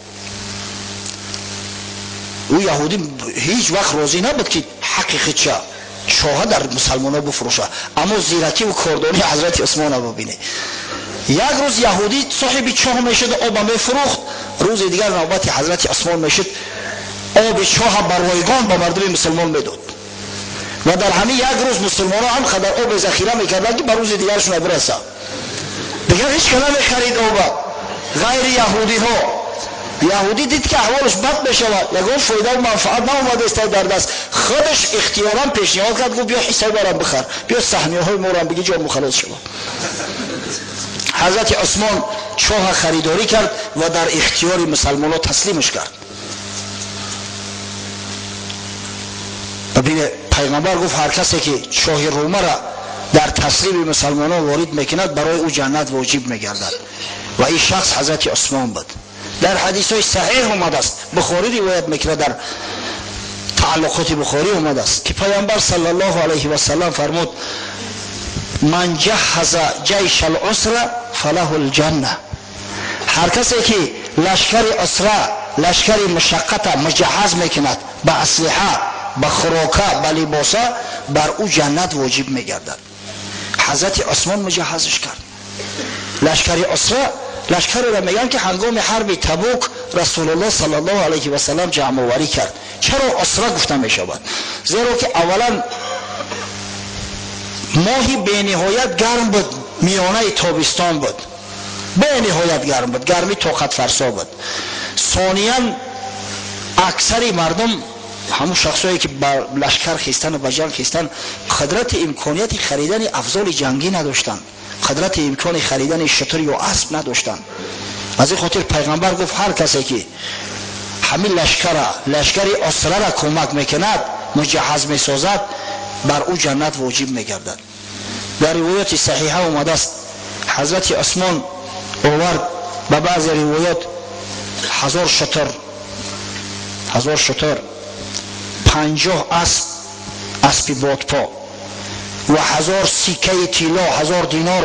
Ӯ яҳудӣ ҳеҷ вақт розӣ набуд, ки ҳаққи худша, чоҳа, дар мусалмонҳо бифурӯша. Аммо зиракиву кордонии ҳазрати Усмона бибинед: як рӯз яҳудӣ соҳиби чоҳ мешуд, оба мефурӯхт, рӯзи дигар навбати ҳазрати Усмон мешуд, оби чоҳа ба ройгон ба мардуми мусулмон медод. Ва дар ҳамин як рӯз мусулмонҳо ҳам қадар оби захира мекарданд, ки ба рӯзи дигарашона бираса. Дигар ҳеҷ ка намехарид оба ғайри яҳудиҳо. Яҳудӣ дид, ки аҳволаш бад мешавад, ягон фоидаву манфаат наомадааст дар даст. Худаш ихтиёран пешниҳод кард, гуфт: биё, ҳиссаи марам бихар, биё, саҳмияҳои морам биги, ҷо мухаллос шава. Ҳазрати Усмон чоҳа харидорӣ кард ва дар ихтиёри мусалмонҳо таслимаш кард. Бибине, пайғамбар гуфт: ҳар касе ки чоҳи Румара дар таслими мусалмонон ворид мекунад, барои ӯ ҷаннат воҷиб мегардад. Ва ин шахс ҳазрати Усмон буд. Дар ҳадисҳои саҳеҳ омадааст, Бухорӣ ривоят мекунад, дар тааллуқоти Бухорӣ омадааст, ки пайғамбар саллаллоҳу алайҳи васаллам фармуд: ман ҷаҳаза ҷайша лусра фалаҳу лҷанна. Ҳар касе ки лашкари усра, лашкари мушаққата муҷаҳаз мекунад ба аслиҳа, ба хӯрока, ба либоса, бар ӯ ҷаннат воҷиб мегардад. Ҳазрати Усмон муҷаҳазш кард. Лашкари усра лашкареро мегӯянд, ки ҳангоми ҳарби Табук Расулуллоҳ саллаллоҳу алайҳи васаллам ҷамъоварӣ кард. Чаро усра гуфта мешавад? Зеро ки аввалан моҳи бениҳоят гарм буд, миёнаи тобистон буд, бениҳоят гарм буд, гармӣ тоқатфарсо буд. Сониян, аксари мардум, ҳамун шахсое ки ба лашкар хистану ба ҷанг хистан, қудрати имконияти харидани афзоли ҷангӣ надоштанд, қудрати имкони харидани шутур ё асп надоштанд. Аз ин хотир пайғамбар гуфт: ҳар касе ки ҳамин лашкара, лашкари усрара кӯмак мекунад, муҷаҳаз месозад, бар ӯ ҷаннат воҷиб мегардад. Дар ривояти саҳиҳа омадааст, ҳазрати Усмон овард, ба баъзе ривоят 1000 шутур, 1000 шутур, 50 асп. Аспи бодпо ва 1000 сикаи тилло, 1000 динор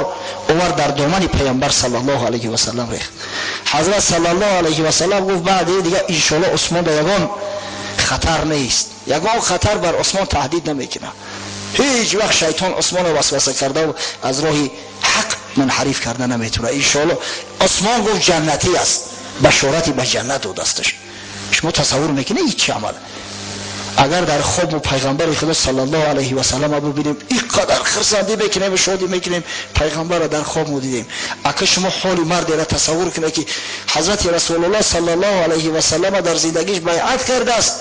овард, дар домани Паёмбар саллаллоҳу алайҳи васаллам рехт. Ҳазрат саллаллоҳу алайҳи васаллам гуфт: баъди дига иншоалло Усмон да ягон хатар нест, ягон хатар бар Усмон таҳдид намекунад. Ҳеҷ вақт шайтон Усмонро васваса карда аз роҳи ҳақ мунҳариф карда наметавонад. Иншоалло Усмон, гуфт, ҷаннатӣ аст. Башорати ба ҷаннат додасташ. Шумо тасаввур мекунед, ҳеҷ чӣ амал? Агар дар хоб мо Пайғамбари Худо саллаллоҳу алайҳи васаллам бибинем, ин қадар хурсандӣ мекунем, шодӣ мекунем. Пайғамбарро дар хоб мо дидем. Ака, шумо ҳоли мардеро тасаввур кунед, ки Ҳазрати Расулуллоҳ саллаллоҳу алайҳи васаллама дар зиндагиш байъат кардааст.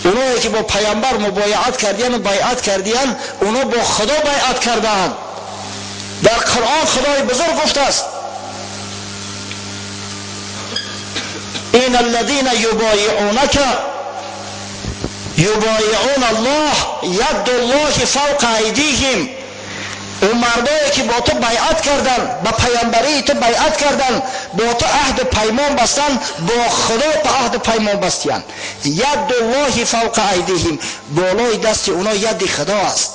Оное ки бо Пайғамбар мубояат кардияну байъат кардиян, оно бо Худо байъат кардаанд. Дар Қуръон Худои бузург гуфтааст: إن الذين يبايعونك يبايعون الله يد الله فوق أيديهم. اون مردایی که با تو بیعت کردن، با پیامبری تو بیعت کردن، با تو عهد پیمان بستن، با خدا به عهد پیمان بستیان. ید الله فوق ایدیهم، بالای دست اونا ید خدا است.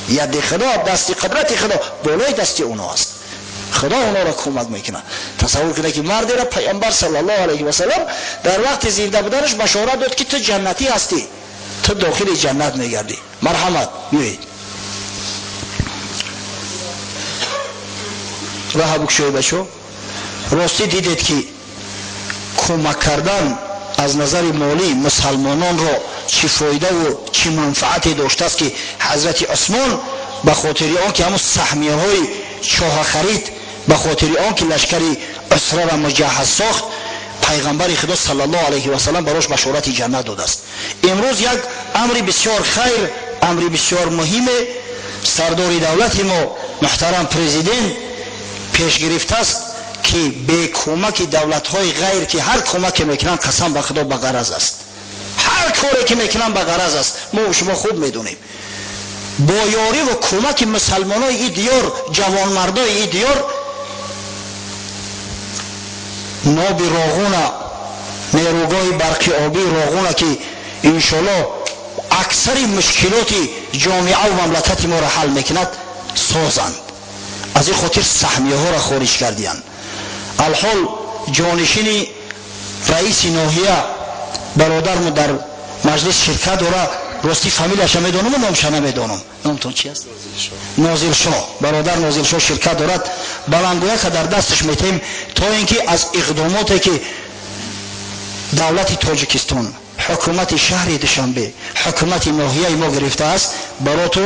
ید خدا، دست قدرت خدا بالای دست اونا است. خدا اونا را کمک میکنه. تصور کنه که مردی را پیامبر صلی الله علیه و سلم در وقت زنده بودنش بشارت داد که تو جنتی هستی، تو داخل جنت میگردی. مرحمت، بیایید роҳа букшои. Бачо, ростӣ дидед, ки кӯмак кардан аз назари молӣ мусалмононро чӣ фоидаву чӣ манфаате доштааст, ки Ҳазрати Усмон ба хотири он ки ҳамун саҳмияҳои чоҳа харид, ба хотири он ки лашкари усрара муҷаҳҳаз сохт, Пайғамбари Худо саллаллоҳу алайҳи васаллам барош башорати ҷаннат додааст. Имрӯз як амри бисёр хайр, амри бисёр муҳиме сардори давлати мо, муҳтарам президент, пеш гирифтааст, ки бе кӯмаки давлатҳои ғайр, ки ҳар кӯмаке мекунанд, қасам ба Худо, ба ғараз аст, ҳар коре ки мекунанд, ба ғараз аст, мо шумо хуб медонем, бо ёриву кӯмаки мусалмонои и диёр, ҷавонмардои и диёр, ноби Роғуна, нерӯгоҳи барқи обии Роғуна, ки иншоалло аксари мушкилоти ҷомеаву мамлакати моро ҳал мекунад, созанд. Аз ин хотир саҳмияҳоро хориҷ кардиянд. Алҳол ҷонишини раиси ноҳия бародармо дар маҷлис ширкат дора. Ростӣ, фамилияша медонам, номша намедонам. Номтон чи аст? Нозиршоҳ. Бародар Нозиршоҳ ширкат дорад. Баландгӯяка дар дасташ метаҳем, то ин ки аз иқдомоте ки давлати Тоҷикистон, ҳукумати шаҳри Душанбе, ҳукумати ноҳияи мо гирифтааст, бароту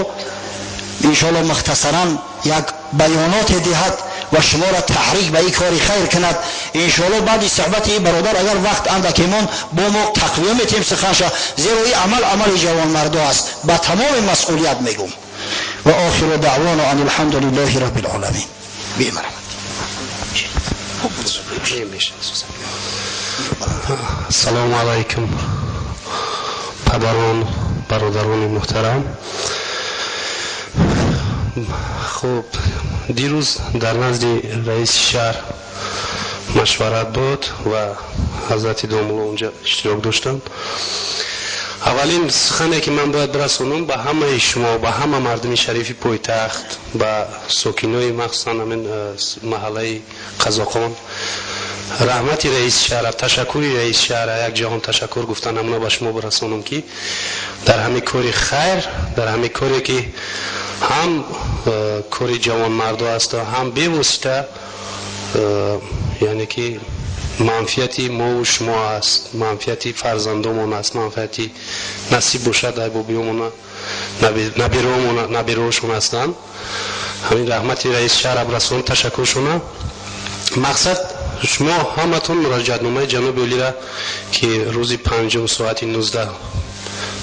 иншоалло мухтасаран як баёноте диҳад ва шуморо таҳрик ба ин кори хайр кунад. Иншоалло баъди суҳбати ин бародар, агар вақт андаке монд, бо мо тақвия метиҳем суханша, зеро ин амал амали ҷавонмардо аст. Ба тамоми масъулият мегӯм. Ва охиру даъвоно ан алҳамду лиллаҳи рабби лоламин. Бимарҳамат. Ассалому алайкум, падарон, бародарони муҳтарам. Хуб, дирӯз дар назди раиси шаҳр машварат буд ва ҳазрати домулло унҷа иштирок доштанд. Аввалин сухане ки ман бояд бирасонам ба ҳамаи шумо, ба ҳама мардуми шарифи пойтахт, ба сокинои махсусан ҳамин маҳаллаи Қазоқон, раҳмати раиси шаҳра, ташаккури раиси шаҳра, як ҷаҳон ташаккур гуфтан ҳамона ба шумо бирасонам, ки дар ҳамин кори хайр, дар ҳамин коре ки ҳам кори ҷавонмардо аст, ҳам бевосита, яъне ки манфиати мову шумо аст, манфиати фарзандомон аст, манфиати насиб бошад айбобиёмона, набироошон ҳастанд. Ҳамин раҳмати раиси шаҳр бирасон, ташаккуршона. Мақсад, шумо ҳаматон муроҷиатномаи ҷаноби олира, ки рӯзи панҷум соати 19,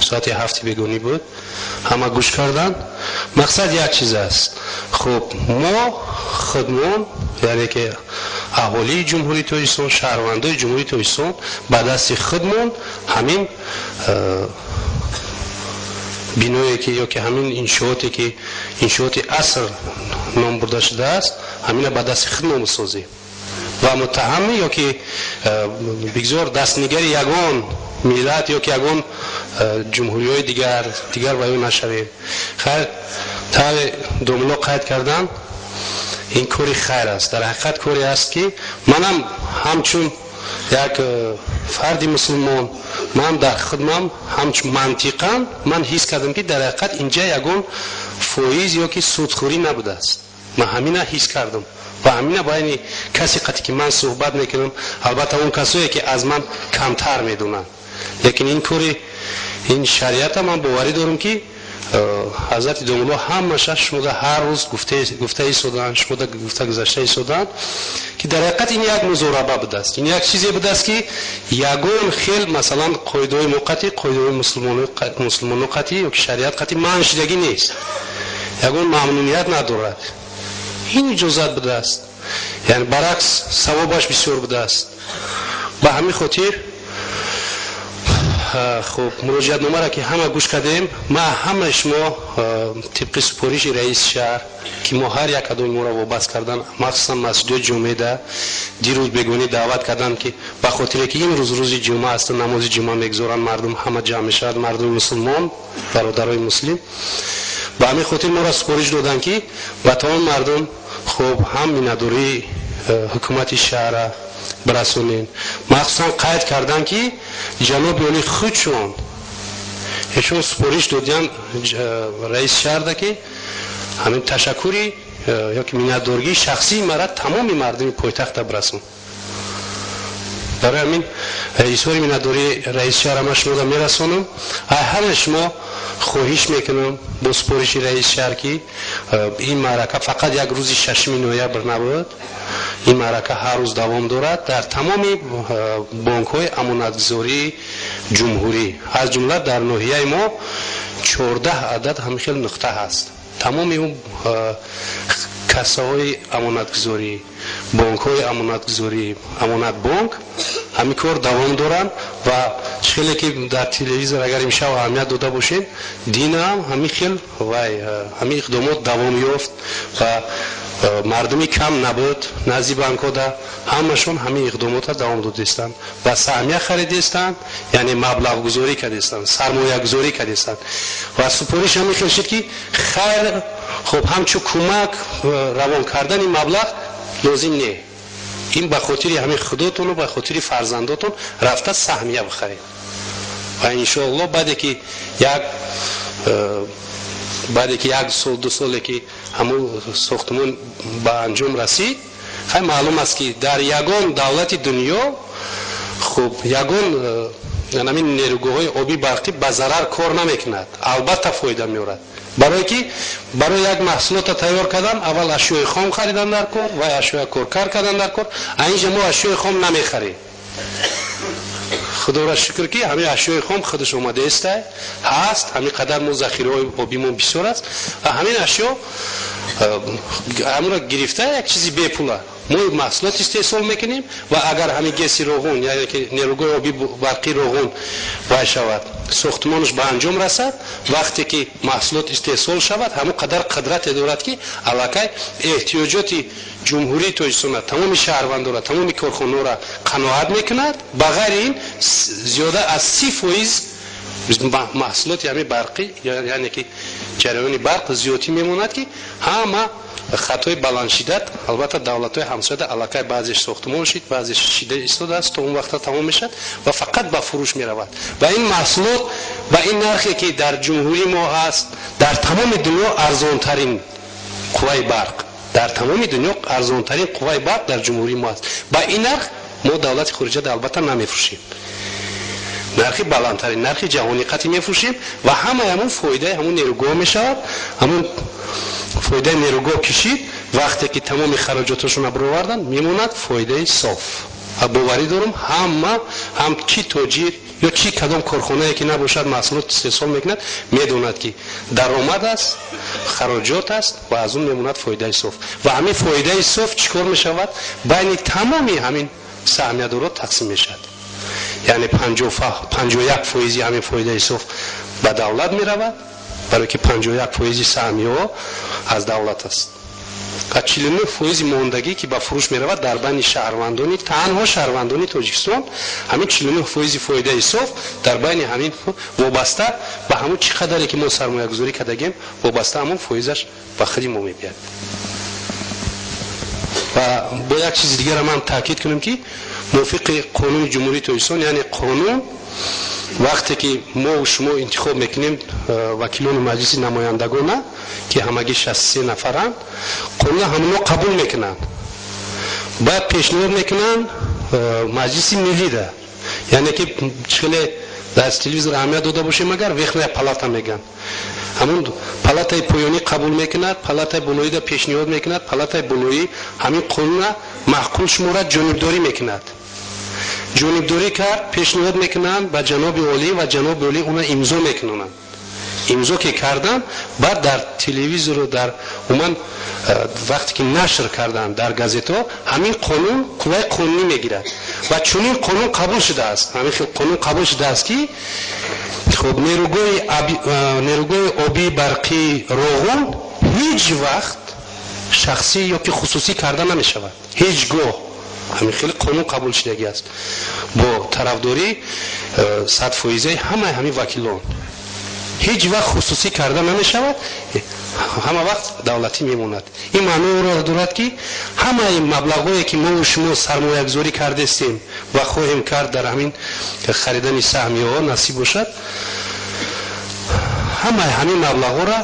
соати 7 бегонӣ буд, ҳама гӯш карданд. Мақсад як чиз аст. Хуб, мо худмон, яъне ки аҳолии Ҷумҳурии Тоҷикистон, шаҳрвандои Ҷумҳурии Тоҷикистон, ба дасти худмон ҳамин биное ки ё ки ҳамин иншооте ки иншооти аср ном бурда шудааст, ҳамина ба дасти худмон бисозем ва муттаҳами ё ки бигзор дастнигари ягон миллат ё ки ягон Ҷумҳуриҳои дигар дигар ваё нашавем. Хайр, тавре домулло қайд карданд, ин кори хайр аст. Дар ҳақиқат коре аст, ки манам ҳамчун як фарди мусулмон, ман дар худмам ҳамчун мантиқан ман ҳис кардам, ки дар ҳақиқат инҷа ягон фоиз ё ки судхӯрӣ набудааст. Ман ҳамина ҳис кардам ва ҳамина байни касе қати ки ман суҳбат мекунам, албатта, он касое ки аз ман камтар медонанд, лекин ин кори ин шариата ман боварӣ дорам, ки ҳазрати домулло ҳамаша шумода ҳар рӯз гуфта истоданд, шумода гуфта гузашта истоданд, ки дар ҳақиқат ин як музораба будааст. Ин як чизе будааст, ки ягон хел, масалан, қоидаҳои мо қатъӣ, қоидаҳои мусулмоно қатъӣ ё ки шариат қатъӣ манъ шудагӣ нест, ягон мамнуният надорад. Ин иҷозат будааст, яъне баръакс, савобаш бисёр будааст. Ба ҳамин хотир, хуб, муроҷиатномаро ки ҳама гӯш кардем, ман ҳамаи шумо тибқи супориши раиси шаҳр, ки мо ҳар як кадоми моро вобаст кардан, махсусан масҷидои ҷомеда дирӯз бегонӣ даъват карданд, ки ба хотире ки имрӯз рӯзи ҷумъа аст, намози ҷумъа мегузоранд, мардум ҳама ҷамъ мешавад, мардуми мусулмон, бародарои муслим. Ба ҳамин хотир моро супориш доданд, ки ба тамоми мардум, хуб, ҳам миннатдории ҳукумати шаҳра бирасонем. Махсусан қайд карданд, ки ҷаноби олӣ худшон эшон супориш додиянд раиси шаҳрда, ки ҳамин ташаккури ёки миннатдоргии шахсии мара тамоми мардуми пойтахта бирасон. Барои ҳамин изҳори миннатдории раиси шаҳра ман шумода мерасонам. Ҳамаи шумо хоҳиш мекунам бо супориши раиси шаҳр, ки ин маърака фақат як рӯзи 6 ноябр набуд, ин маърака ҳар рӯз давом дорад дар тамоми бонкҳои амонатгузории ҷумҳурӣ, аз ҷумла дар ноҳияи мо 14 адад ҳамин хел нуқта ҳаст. Тамоми он кассаҳои амонатгузорӣ, бонкҳои амонатгузорӣ, Амонатбонк, ҳамин кор давом доранд. Ва чӣ хеле ки дар телевизор агар имшаб аҳамият дода бошед, динаам ҳамин хел вай ҳамин иқдомот давом ёфт ва мардуми кам набуд назди банкҳода. Ҳамашон ҳамин иқдомотро давом додистанд ва саҳмия харидистанд, яъне маблағгузорӣ кардистанд, сармоягузорӣ кардистанд. Ва супориш ҳамин хел шуд, ки хайр, хуб, ҳамчун кӯмак равон кардани маблағ лозим не, ин ба хотири ҳамин худотону ба хотири фарзандотон рафта саҳмия бихаред. Ва иншоалло, баъде ки як сол, 2 соле ки ҳамун сохтмон ба анҷом расид, хай, маълум аст, ки дар ягон давлати дунё, хуб, ягон ҳамин нерӯгоҳҳои оби барқӣ ба зарар кор намекунад, албатта фоида меорад. Барое ки барои як маҳсулотро тайёр кардан аввал ашёи хом харидан дар кор ва ашёя коркар кардан дар кор. А инҷа мо ашёи хом намехарем, худоро шукр, ки ҳамин ашёи хом худаш омадаеста ҳаст. Ҳамин қадар мо захираҳои обимон бисёр аст ва ҳамин ашё ҳамонро гирифта, як чизи бепула мо маҳсулот истеҳсол мекунем. Ва агар ҳамин ГЭСи Роғун, яъне ки нерӯгоҳи оби барқи Роғун вай шавад, сохтмонаш ба анҷом расад, вақте ки маҳсулот истеҳсол шавад, ҳамон қадар қудрате дорад, ки аллакай эҳтиёҷоти Ҷумҳурии Тоҷикистона, тамоми шаҳрвандора, тамоми корхонаҳоро қаноат мекунад. Ба ғайри ин, зиёда аз 30% маҳсулоти ҳамин барқӣ, яъне ки ҷараёни барқ зиёдтӣ мемонад, ки ҳама хатҳои баландшиддат, албатта, давлатҳои ҳамсояда аллакай баъзеш сохтмон шид, баъзеш шида истодааст, то он вақта тамом мешавад ва фақат ба фурӯш меравад. Ва ин маҳсулот ба ин нархе ки дар ҷумҳурии мо ҳаст, дар тамоми дунё арзонтарин қувваи барқ, дар тамоми дунё арзонтарин қувваи барқ дар ҷумҳурии мо аст. Ба ин нарх мо давлати хориҷада албатта намефурӯшем, нархи баландтарин, нархи ҷаҳонӣ қатъӣ мефурӯшем. Ва ҳамаи ҳамун фоидаи ҳамун нерӯгоҳ мешавад. Ҳамун фоидаи нерӯгоҳ кишид, вақте ки тамоми хароҷоташонро баровардан, мемонад фоидаи соф. Ва боварӣ дорам, ҳама, ҳам чӣ тоҷир ё чӣ кадом корхонае ки набошад, маҳсулот истеҳсол мекунад, медонад, ки даромад аст, хароҷот аст ва аз он мемонад фоидаи соф. Ва ҳамин фоидаи соф чӣ кор мешавад? Байни тамоми ҳамин саҳмиядорот тақсим мешавад, яъне 51 фоизи ҳамин фоидаи соф ба давлат меравад, барое ки 51 фоизи саҳмиҳо аз давлат аст. Ва 49% мондагӣ, ки ба фурӯш меравад, дар байни шаҳрвандони, танҳо шаҳрвандони Тоҷикистон ҳамин 49% фоидаи соф дар байни ҳамин вобаста ба ҳамун чӣ қадаре ки мо сармоягузорӣ кардагем, вобаста ҳамун фоизаш ба худи мо мебиёд. Ва бо як чизи дигара ман таъкид кунам, ки мувофиқи қонуни Ҷумҳурии Тоҷикистон, яъне қонун, вақте ки мо шумо интихоб мекунем вакилони Маҷлиси намояндагона, ки ҳамагӣ 63 нафаранд, қонуна ҳамоно қабул мекунанд, баъд пешниҳод мекунанд Маҷлиси миллида, яъне ки хеле дар телевизор аҳамият дода бошем, агар верхняя палата мегӯянд, ҳамун палатаи поёнӣ қабул мекунад, палатаи болоида пешниҳод мекунад. Палатаи болоӣ ҳамин қонуна маъқул шуморад, ҷонибдорӣ мекунад. Ҷонибдорӣ кард, пешниҳод мекунанд ба ҷаноби олӣ ва ҷаноби олӣ уна имзо мекунанд. Имзо ки карданд, баъд дар телевизору дар умуман вақте ки нашр карданд дар газетҳо, ҳамин қонун қувваи қонунӣ мегирад. Ва чунин қонун қабул шудааст, ҳамин хел қонун қабул шудааст, ки хуб, нерӯгоҳи обии барқии Роғун ҳеҷ вақт шахсӣ ё ки хусусӣ карда намешавад, ҳеҷ гоҳ. Ҳамин хеле қонун қабул шудагӣ аст бо тарафдории 100%-аи ҳамаи ҳамин вакилон. Ҳеҷ вақт хусусӣ карда намешавад, ҳама вақт давлатӣ мемонад. Ин маъноро дорад, ки ҳамаи маблағҳое, ки мо шумо сармоягузорӣ кардестем ва хоҳем кард дар ҳамин харидани саҳмияҳо, насиб бошад, ҳамаи ҳамин маблағҳоро,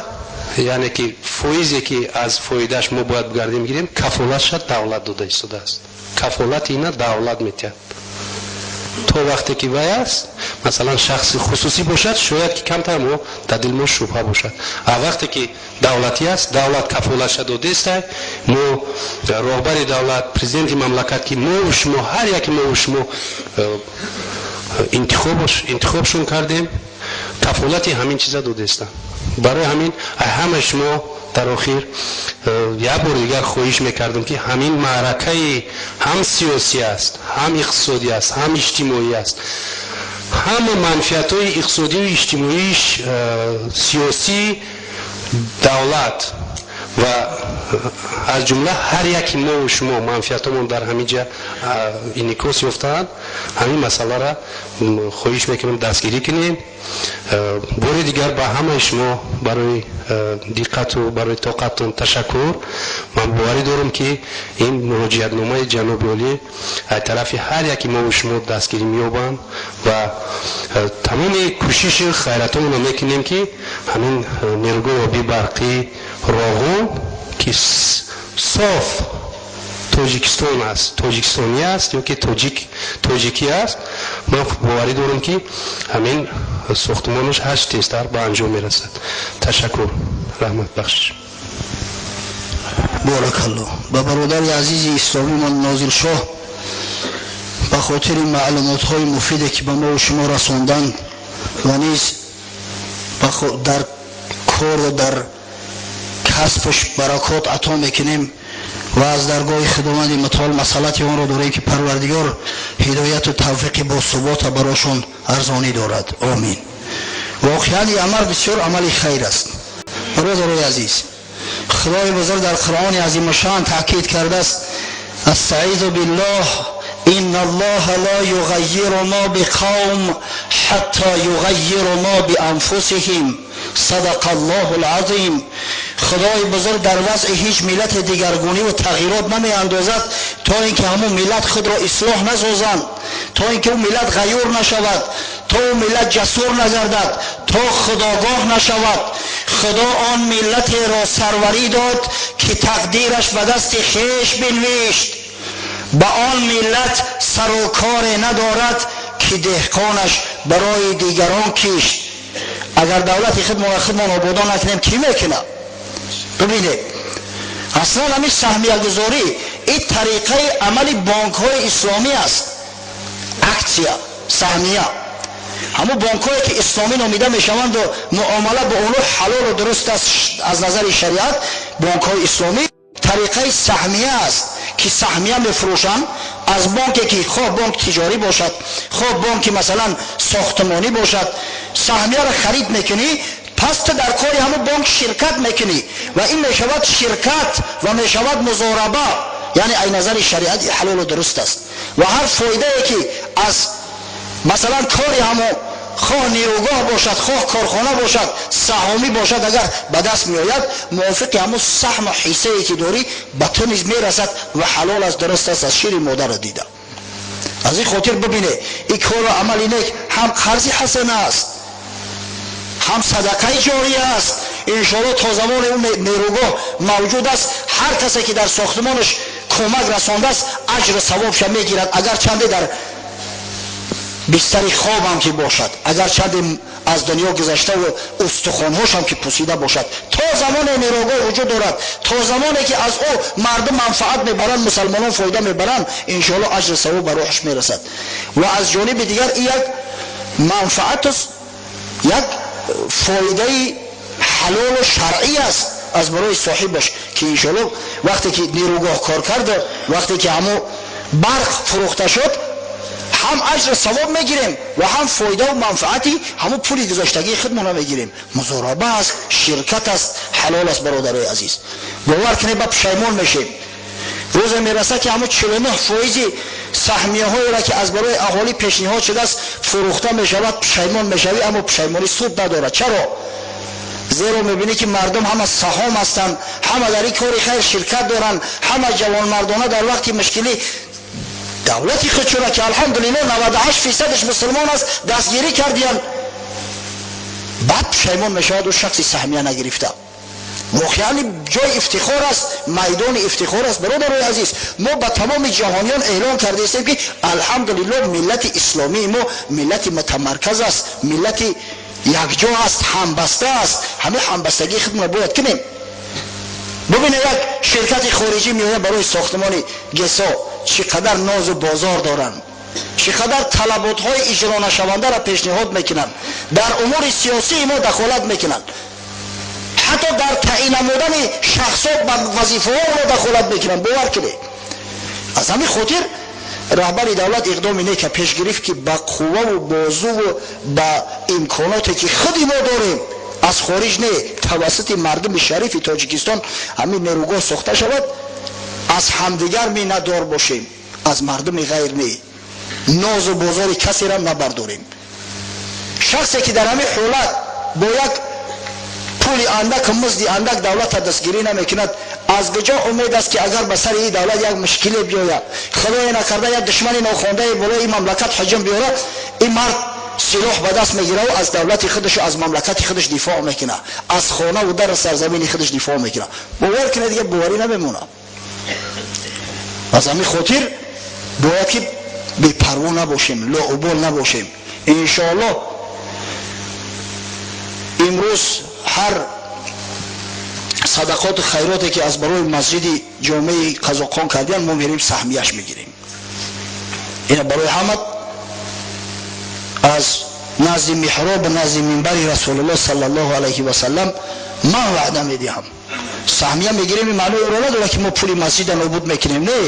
яъне ки фоизе, ки аз фоидааш мо бояд бигардем гирем, кафолатша давлат дода истодааст. Кафолати ина давлат метиҳад то вақте ки вай аст. Масалан, шахси хусусӣ бошад, шояд ки камтар мо дар дили мо шубҳа бошад, а вақте ки давлатӣ аст, давлат кафолатша додестай. Мо роҳбари давлат, президенти мамлакат, ки мову шумо, ҳар яке мову шумо интихобшон кардем, кафолати ҳамин чиза додестанд. Барои ҳамин ҳамаи шумо дар охир як бори дигар хоҳиш мекардам, ки ҳамин маъракаи ҳам сиёсӣ аст, ҳам иқтисодӣ аст, ҳам иҷтимоӣ аст, ҳама манфиатҳои иқтисодию иҷтимоии, сиёсии давлат ва аз ҷумла ҳар яки мову шумо манфиатҳомон дар ҳамин ҷа инъикос ёфтаанд. Ҳамин масъаларо хоҳиш мекунам, дастгирӣ кунем. Бори дигар ба ҳамаи шумо барои диққату барои тоқаттон ташаккур. Ман боварӣ дорам, ки ин муроҷиатномаи ҷаноби олӣ аз тарафи ҳар яки мову шумо дастгирӣ меёбанд ва тамоми кӯшиши хайратонро мекунем, ки ҳамин нерӯгоҳи обии барқии Роғун, ки соф Тоҷикистон аст, тоҷикистонӣ аст ё ки тоҷик, тоҷикӣ аст, ман боварӣ дорам, ки ҳамин сохтмонаш ҳарчи тезтар ба анҷом мерасад. Ташаккур, раҳмат, бахшиш. Боракалло ба бародари азизи исломимон Нозиршоҳ ба хотири маълумотҳои муфиде, ки ба мову шумо расонданд ва низ дар кору дар касбаш баракот ато мекунем ва аз даргоҳи Худованди мутаол масъалати онро дорем, ки Парвардигор ҳидояту тавфиқи босубота барошон арзонӣ дорад. Омин. Воқеан, ин амал бисёр амали хайр аст. Бародарои азиз, Худои бузург дар Қуръони азимушшаън таъкид кардааст: استعیذ بالله، إن الله لا يغير ما بقوم حتى يغيروا ما بأنفسهم، صدق الله العظیم. خدای بزرگ در وضع هیچ ملت دیگرگونی و تغییرات نمی اندازد تا اینکه همون ملت خود را اصلاح نسازند، تا اینکه اون ملت غیور نشود، تا اون ملت جسور نگردد، تا خودآگاه نشود. خدا آن ملت را سروری داد که تقدیرش به دست خویش بنوشت. به آن ملت سر و کار ندارد که دهقانش برای دیگران کشت. اگر دولت خودمان خودمان آبادان نکنیم، کی میکنه؟ ببینید، اصلا همین سهمیه گذاری این طریقه عمل بانک های اسلامی است. акция، سهمیه، همون بانک هایی که اسلامی نامیده میشوند و معامله با اونها حلال و درست است از نظر شریعت، بانک های اسلامی طریقه سهمیه است که سهمیه میفروشند از بانکی که خواه بانک تجاری باشد، خواه بانک مثلا ساختمانی باشد. سهمیه را خرید میکنی. Пас ту дар кори ҳамун бонк ширкат мекунӣ ва ин мешавад ширкат ва мешавад музораба, яъне ай назари шариат ҳалолу дуруст аст. Ва ҳар фоидае ки аз масалан кори ҳамун хоҳ нерӯгоҳ бошад, хоҳ корхона бошад, саҳомӣ бошад, агар ба даст меояд, мувофиқи ҳамун саҳму ҳиссае ки дорӣ ба ту низ мерасад ва ҳалол аст, дуруст аст, аз шири модарро дида. Аз ин хотир бибине, ин кору амали нек ҳам қарзи ҳасана аст, ҳам садақаи ҷория аст. Иншоалло то замоне ӯ нерӯгоҳ мавҷуд аст, ҳар касе ки дар сохтмонаш кӯмак расондааст, аҷру савобша мегирад, агар чанде дар бистари хобам ки бошад, агар чанде аз дунё гузаштаву устухонҳошам ки пусида бошад. То замоне нерӯгоҳ вуҷуд дорад, то замоне ки аз ӯ мардум манфаат мебаранд, мусалмонон фоида мебаранд, иншоалло аҷру савоб ба рӯҳаш мерасад. Ва аз ҷониби дигар ин як манфаат аст, як фоидаи ҳалолу шаръӣ аст аз барои соҳибаш, ки иншоалло вақте ки нерӯгоҳ кор карда, вақте ки ҳамун барқ фурӯхта шуд, ҳам аҷру савоб мегирем ва ҳам фоидаву манфаати ҳамун пули гузоштагии худмона мегирем. Музораба аст, ширкат аст, ҳалол аст. Бародарои азиз, бовар кунед, ба пушаймон мешем. Рӯзе мерасад, ки ҳамун 49% саҳмияҳоеро ки аз барои аҳолӣ пешниҳод шудааст, фурӯхта мешавад, пушаймон мешавӣ, аммо пушаймонӣ суд надорад. Чаро? Зеро мебинӣ, ки мардум ҳама саҳом ҳастанд, ҳама дар ин кори хайр ширкат доранд, ҳама ҷавонмардона дар вақти мушкилӣ давлати худшона, ки алҳамдулилло 98%-аш мусулмон аст, дастгирӣ кардиянд. Баъд пушаймон мешавад ӯ шахси саҳмия нагирифта. Воқеан ҷои ифтихор аст, майдони ифтихор аст. Бародарои азиз, мо ба тамоми ҷаҳониён эълон кардаистем, ки алҳамдулилло миллати исломии мо миллати мутамарказ аст, миллати якҷо аст, ҳамбаста аст. Ҳамин ҳамбастагии худмона бояд кунем. Бубине, як ширкати хориҷӣ меояд барои сохтмони ГЭСо, чӣ қадар нозу бозор доранд, чӣ қадар талаботҳои иҷронашавандаро пешниҳод мекунанд, дар умури сиёсии мо дахолат мекунанд, ҳатто дар таъин намудани шахсот ба вазифаҳо мо дахолат мекунанд. Бовар кунед, аз ҳамин хотир раҳбари давлат иқдоми нека пеш гирифт, ки ба қувваву бозуву ба имконоте ки худи мо дорем, аз хориҷ не, тавассути мардуми шарифи Тоҷикистон ҳамин нерӯгоҳ сохта шавад. Аз ҳамдигар миннатдор бошем, аз мардуми ғайр не, нозу бозори касеро набардорем. Шахсе ки дар ҳамин ҳолат бо як пули андак, музди андак давлата дастгирӣ намекунад, аз куҷо умед аст, ки агар ба сари ин давлат як мушкиле биёяд, худое накарда, як душмани нохондае болои ин мамлакат ҳуҷум биёрад, ин мард силоҳ ба даст мегираву аз давлати худаш, аз мамлакати худаш дифоъ мекунад, аз хонаву дару сарзамини худаш дифоъ мекунад? Бовар кунед, дига боварӣ намемонад. Аз ҳамин хотир бояд ки бепарво набошем, лоубол набошем. Иншоалло имрӯз ҳар садақоту хайроте ки аз барои масҷиди ҷомеи Қазоқхон кардиян, мо мерем, саҳмияш мегирем. Ина барои ҳама аз назди меҳроб, назди минбари Расулуллоҳ саллаллоҳу алайҳи васаллам ман ваъда медиҳам. Саҳмия мегирем, ин маънои ӯро надорад, ки мо пули масҷида нобуд мекунем. Не,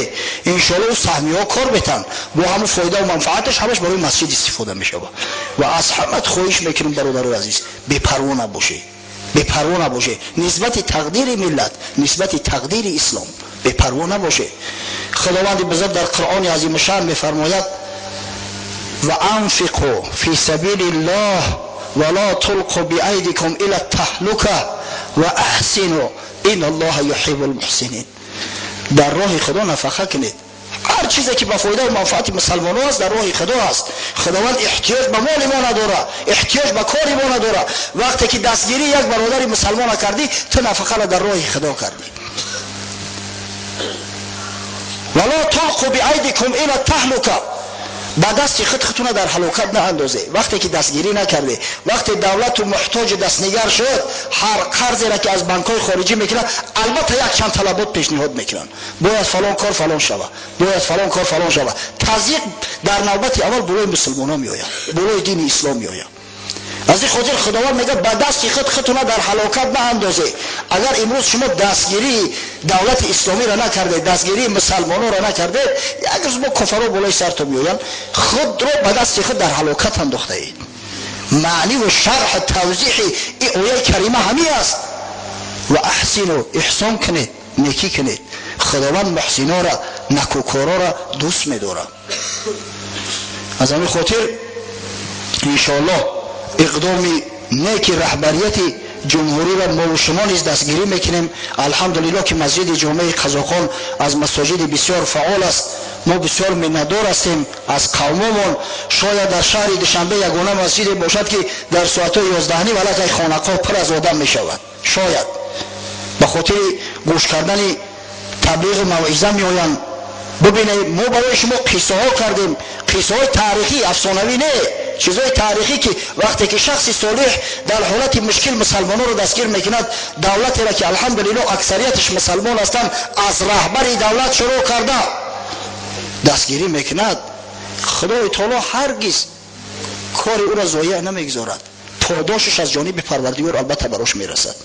иншоалло ӯ саҳмияҳо кор метаҳанд, бо ҳамун фоидаву манфааташ ҳамаш барои масҷид истифода мешавад. Ва аз ҳамат хоҳиш мекунем, бародарои азиз, бепарво набошед, бепарво набошед нисбати тақдири миллат, нисбати тақдири ислом бепарво набошед. Худованди бузург дар Қуръони азимушшаън мефармояд: "Ва анфиқу фи сабили ллоҳ ва ло тулқу биайдикум ила таҳлука ва аҳсину ин аллоҳа юҳиббул муҳсинин". Дар роҳи Худо нафақа кунед. Ҳар чизе ки ба фоидаву манфаати мусалмонон аст, дар роҳи Худо аст. Худованд эҳтиёҷ ба моли мо надорад, эҳтиёҷ ба кори мо надорад. Вақте ки дастгирии як бародари мусалмона кардӣ, ту нафақаро дар роҳи Худо кардӣ. "Вало тулқу биайдикум ила таҳлука", ба дасти худ худтуна дар ҳалокат наандозе. Вақте ки дастгирӣ накарде, вақте давлату муҳтоҷи дастнигар шуд, ҳар қарзеро ки аз банкҳои хориҷӣ мекунад, албатта як чанд талабот пешниҳод мекунанд: бояд фалон кор фалон шава, бояд фалон кор фалон шава. Тазйиқ дар навбати аввал болои мусулмонон меояд, болои дини ислом меояд. Аз ин хотир Худованд мегӯяд: ба дасти худ худтуна дар ҳалокат наандозе. Агар имрӯз шумо дастгирии давлати исломиро накардед, дастгирии мусалмононро накардед, як рӯз бо кофаро болои сартон меоянд. Худро ба дасти худ дар ҳалокат андохтаед. Маъни ва шарҳ тавзеҳи ин ояи карима ҳамин аст. Ва аҳсину, эҳсон кунед, некӣ кунед. Худованд муҳсинора, накӯкорора дӯст медорад. Аз ҳамин хотир иншоаллоҳ иқдоми неки раҳбарияти ҷумҳуриро мо ва шумо низ дастгирӣ мекунем. Алҳамдулиллоҳ, ки масҷиди ҷомеи Қазоқон аз масоҷиди бисёр фаъол аст. Мо бисёр миннатдор ҳастем аз қавмомон. Шояд дар шаҳри Душанбе ягона масҷиде бошад, ки дар соатҳои 11:30 аллакай хонақоҳ пур аз одам мешавад. Шояд ба хотири гӯш кардани таблиғу мавъиза меоянд. Бубинед, мо барои шумо қиссаҳо кардем, қиссаҳои таърихӣ, афсонавӣ не, чизҳои таърихӣ, ки вақте ки шахси солеҳ дар ҳолати мушкил мусалмононро дастгир мекунад, давлатеро ки, алҳамдулиллоҳ, аксарияташ мусалмон ҳастанд, аз раҳбари давлат шурӯъ карда дастгирӣ мекунад, Худои таоло ҳаргиз кори ӯро зоеъ намегузорад. Подошаш аз ҷониби Парвардигор албатта барош мерасад.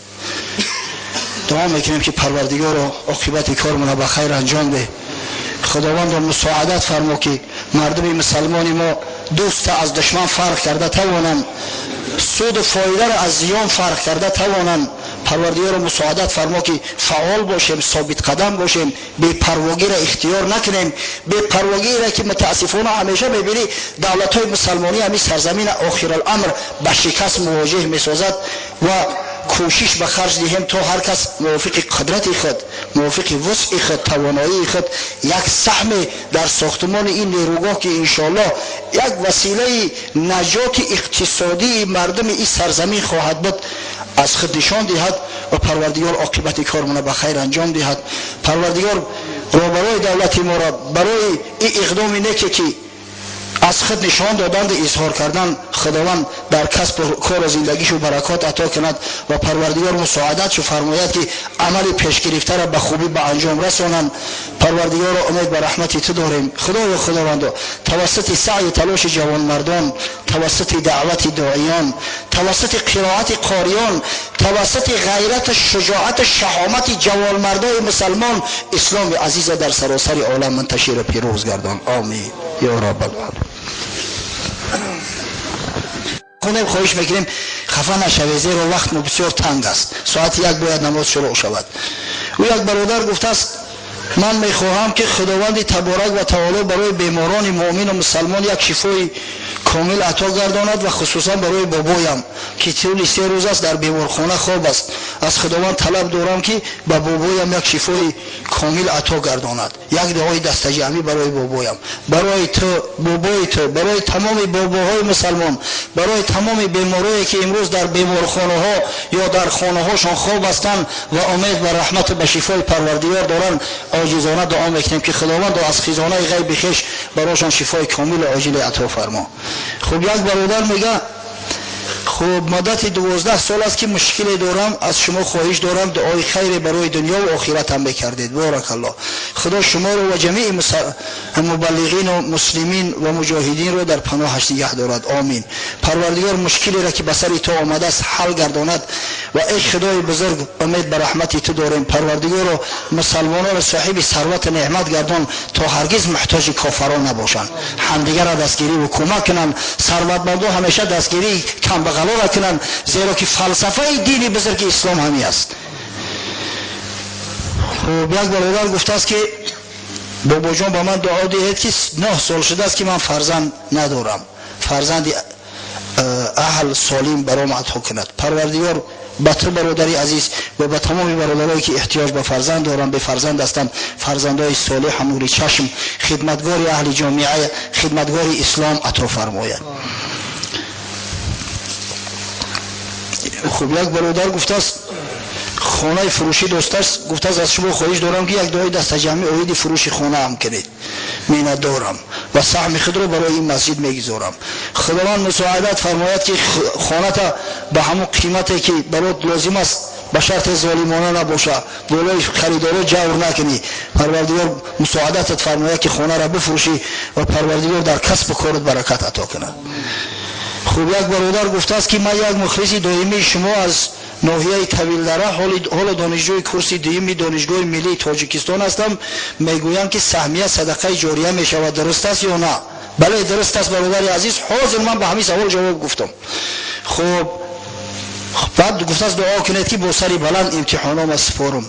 Дуо мекунем, ки Парвардигоро, оқибати кормона ба хайр анҷом деҳ. Худовандо, мусоадат фармо, ки мардуми мусалмони мо дӯста аз душман фарқ карда тавонанд, суду фоидаро аз зиён фарқ карда тавонанд. Парвардигоро, мусоадат фармо, ки фаъол бошем, собитқадам бошем, бепарвогиро ихтиёр накунем. Бепарвогиро, ки мутаассифона ҳамеша мебинӣ, давлатҳои мусалмонӣ ҳамин сарзамина охираламр ба шикаст мувоҷеҳ месозад. Ва кӯшиш ба харҷ диҳем, то ҳар кас мувофиқи қудрати худ, мувофиқи вусъи худ, тавоноии худ як саҳме дар сохтмони ин нерӯгоҳ, ки иншоаллоҳ як василаи наҷоти иқтисодии мардуми ин сарзамин хоҳад буд, аз худ нишон диҳад. Ва Парвардигор оқибати кормона ба хайр анҷом диҳад. Парвардигор роҳбарои давлати моро барои ин иқдоми неке, ки аз худ нишон доданду изҳор кардан, Худованд дар касбу кору зиндагишу баракот ато кунад. Ва Парвардигор мусоадатшу фармояд, ки амали пешгирифтаро ба хубӣ ба анҷом расонанд. Парвардигоро, умед ба раҳмати ту дорем. Худоё, Худовандо, тавассути саъю талоши ҷавонмардон, тавассути даъвати доиён, тавассути қироати қориён, тавассути ғайрату шуҷоату шаҳомати ҷавонмардои мусалмон исломи азиза дар саросари олам мунташиру пирӯз гардон. Омин ё раббал. Хонем, хоҳиш мекунем, хафа нашавед, зеро вақт мо бисёр танг аст, соати 1 бояд намоз шурӯъ шавад. Ӯ як бародар гуфтааст: ман мехоҳам, ки Худованди таборак ва таоло барои беморони муъмину мусалмон як шифои комил ато гардонад ва хусусан барои бобоям, ки тӯли 3 рӯз аст дар беморхона хоб аст. Аз Худованд талаб дорам, ки ба бобоям як шифои комил ато гардонад. Як дуои дастаҷамъӣ барои бобоям, барои ту, бобои ту, барои тамоми бобоҳои мусалмон, барои тамоми беморое, ки имрӯз дар беморхонаҳо ё дар хонаҳошон хоб ҳастанд ва умед ба раҳмату ба шифои Парвардигор доранд. Оҷизона дуо мекунем, ки Худовандо, аз хизонаи ғайби хеш барошон шифои комилу оҷиле ато фармо. Хуб, як бародар мега: хуб, муддати 12 сол аст, ки мушкиле дорам, аз шумо хоҳиш дорам, дуои хайре барои дунё ва охиратам мекардед. Боракаллоҳ, Худо шуморо ва ҷамеи мубаллиғину муслимин ва муҷоҳидинро дар паноҳаш нигаҳ дорад. Омин. Парвардигор мушкилеро, ки ба сари ту омадааст, ҳал гардонад. Ва эй Худои бузург, умед ба раҳмати ту дорем. Парвардигоро, мусалмононро соҳиби сарвату неъмат гардон, то ҳаргиз муҳтоҷи кофарон набошанд, ҳамдигарро дастгирӣ кӯмак кунанд, сарватмандо ҳамеша дастгирии камбағалоро кунанд, зеро ки фалсафаи дини бузурги ислом ҳамин аст. Хуб, як бародар гуфтааст, ки бобоҷон, ба ман дуо диҳед, ки 9 сол шудааст, ки ман фарзанд надорам, фарзанди аҳл солим баром ато кунад. Парвардигор ба ту, бародари азиз, ва ба тамоми бародарое, ки эҳтиёҷ ба фарзанд доранд, бефарзанд ҳастанд, фарзандои солеҳ, нури чашм, хидматгори аҳли ҷомеа, хидматгори ислом ато фармояд. Хуб, як бародар гуфтааст, хонаи фурӯшӣ достааст, гуфтааст: аз шумо хоҳиш дорам, ки як дуои дастаҷамъӣ оиди фурӯши хонаам кунед, миннатдорам ва саҳми худро барои ин масҷид мегузорам. Худованд мусоидат фармояд, ки хоната ба ҳамон қимате, ки барот лозим аст, ба шарте золимона набоша, болои харидоро ҷавр накунӣ. Парвардигор мусоидатат фармояд, ки хонаро бифурӯшӣ ва Парвардигор дар касбу корат баракат ато кунад. Хуб, як бародар гуфтааст, ки ман як мухлиси доимии шумо аз ноҳияи Тавилдара, ҳоло донишҷӯи курси дуюми Донишгоҳи миллии Тоҷикистон ҳастам. Мегӯянд, ки саҳмия садақаи ҷория мешавад, дуруст аст ё на? Бале, дуруст аст, бародари азиз. Ҳозир ман ба ҳамин савол ҷавоб гуфтам. Хуб, баъд гуфтааст, дуо кунед, ки бо сари баланд имтиҳонома супорам.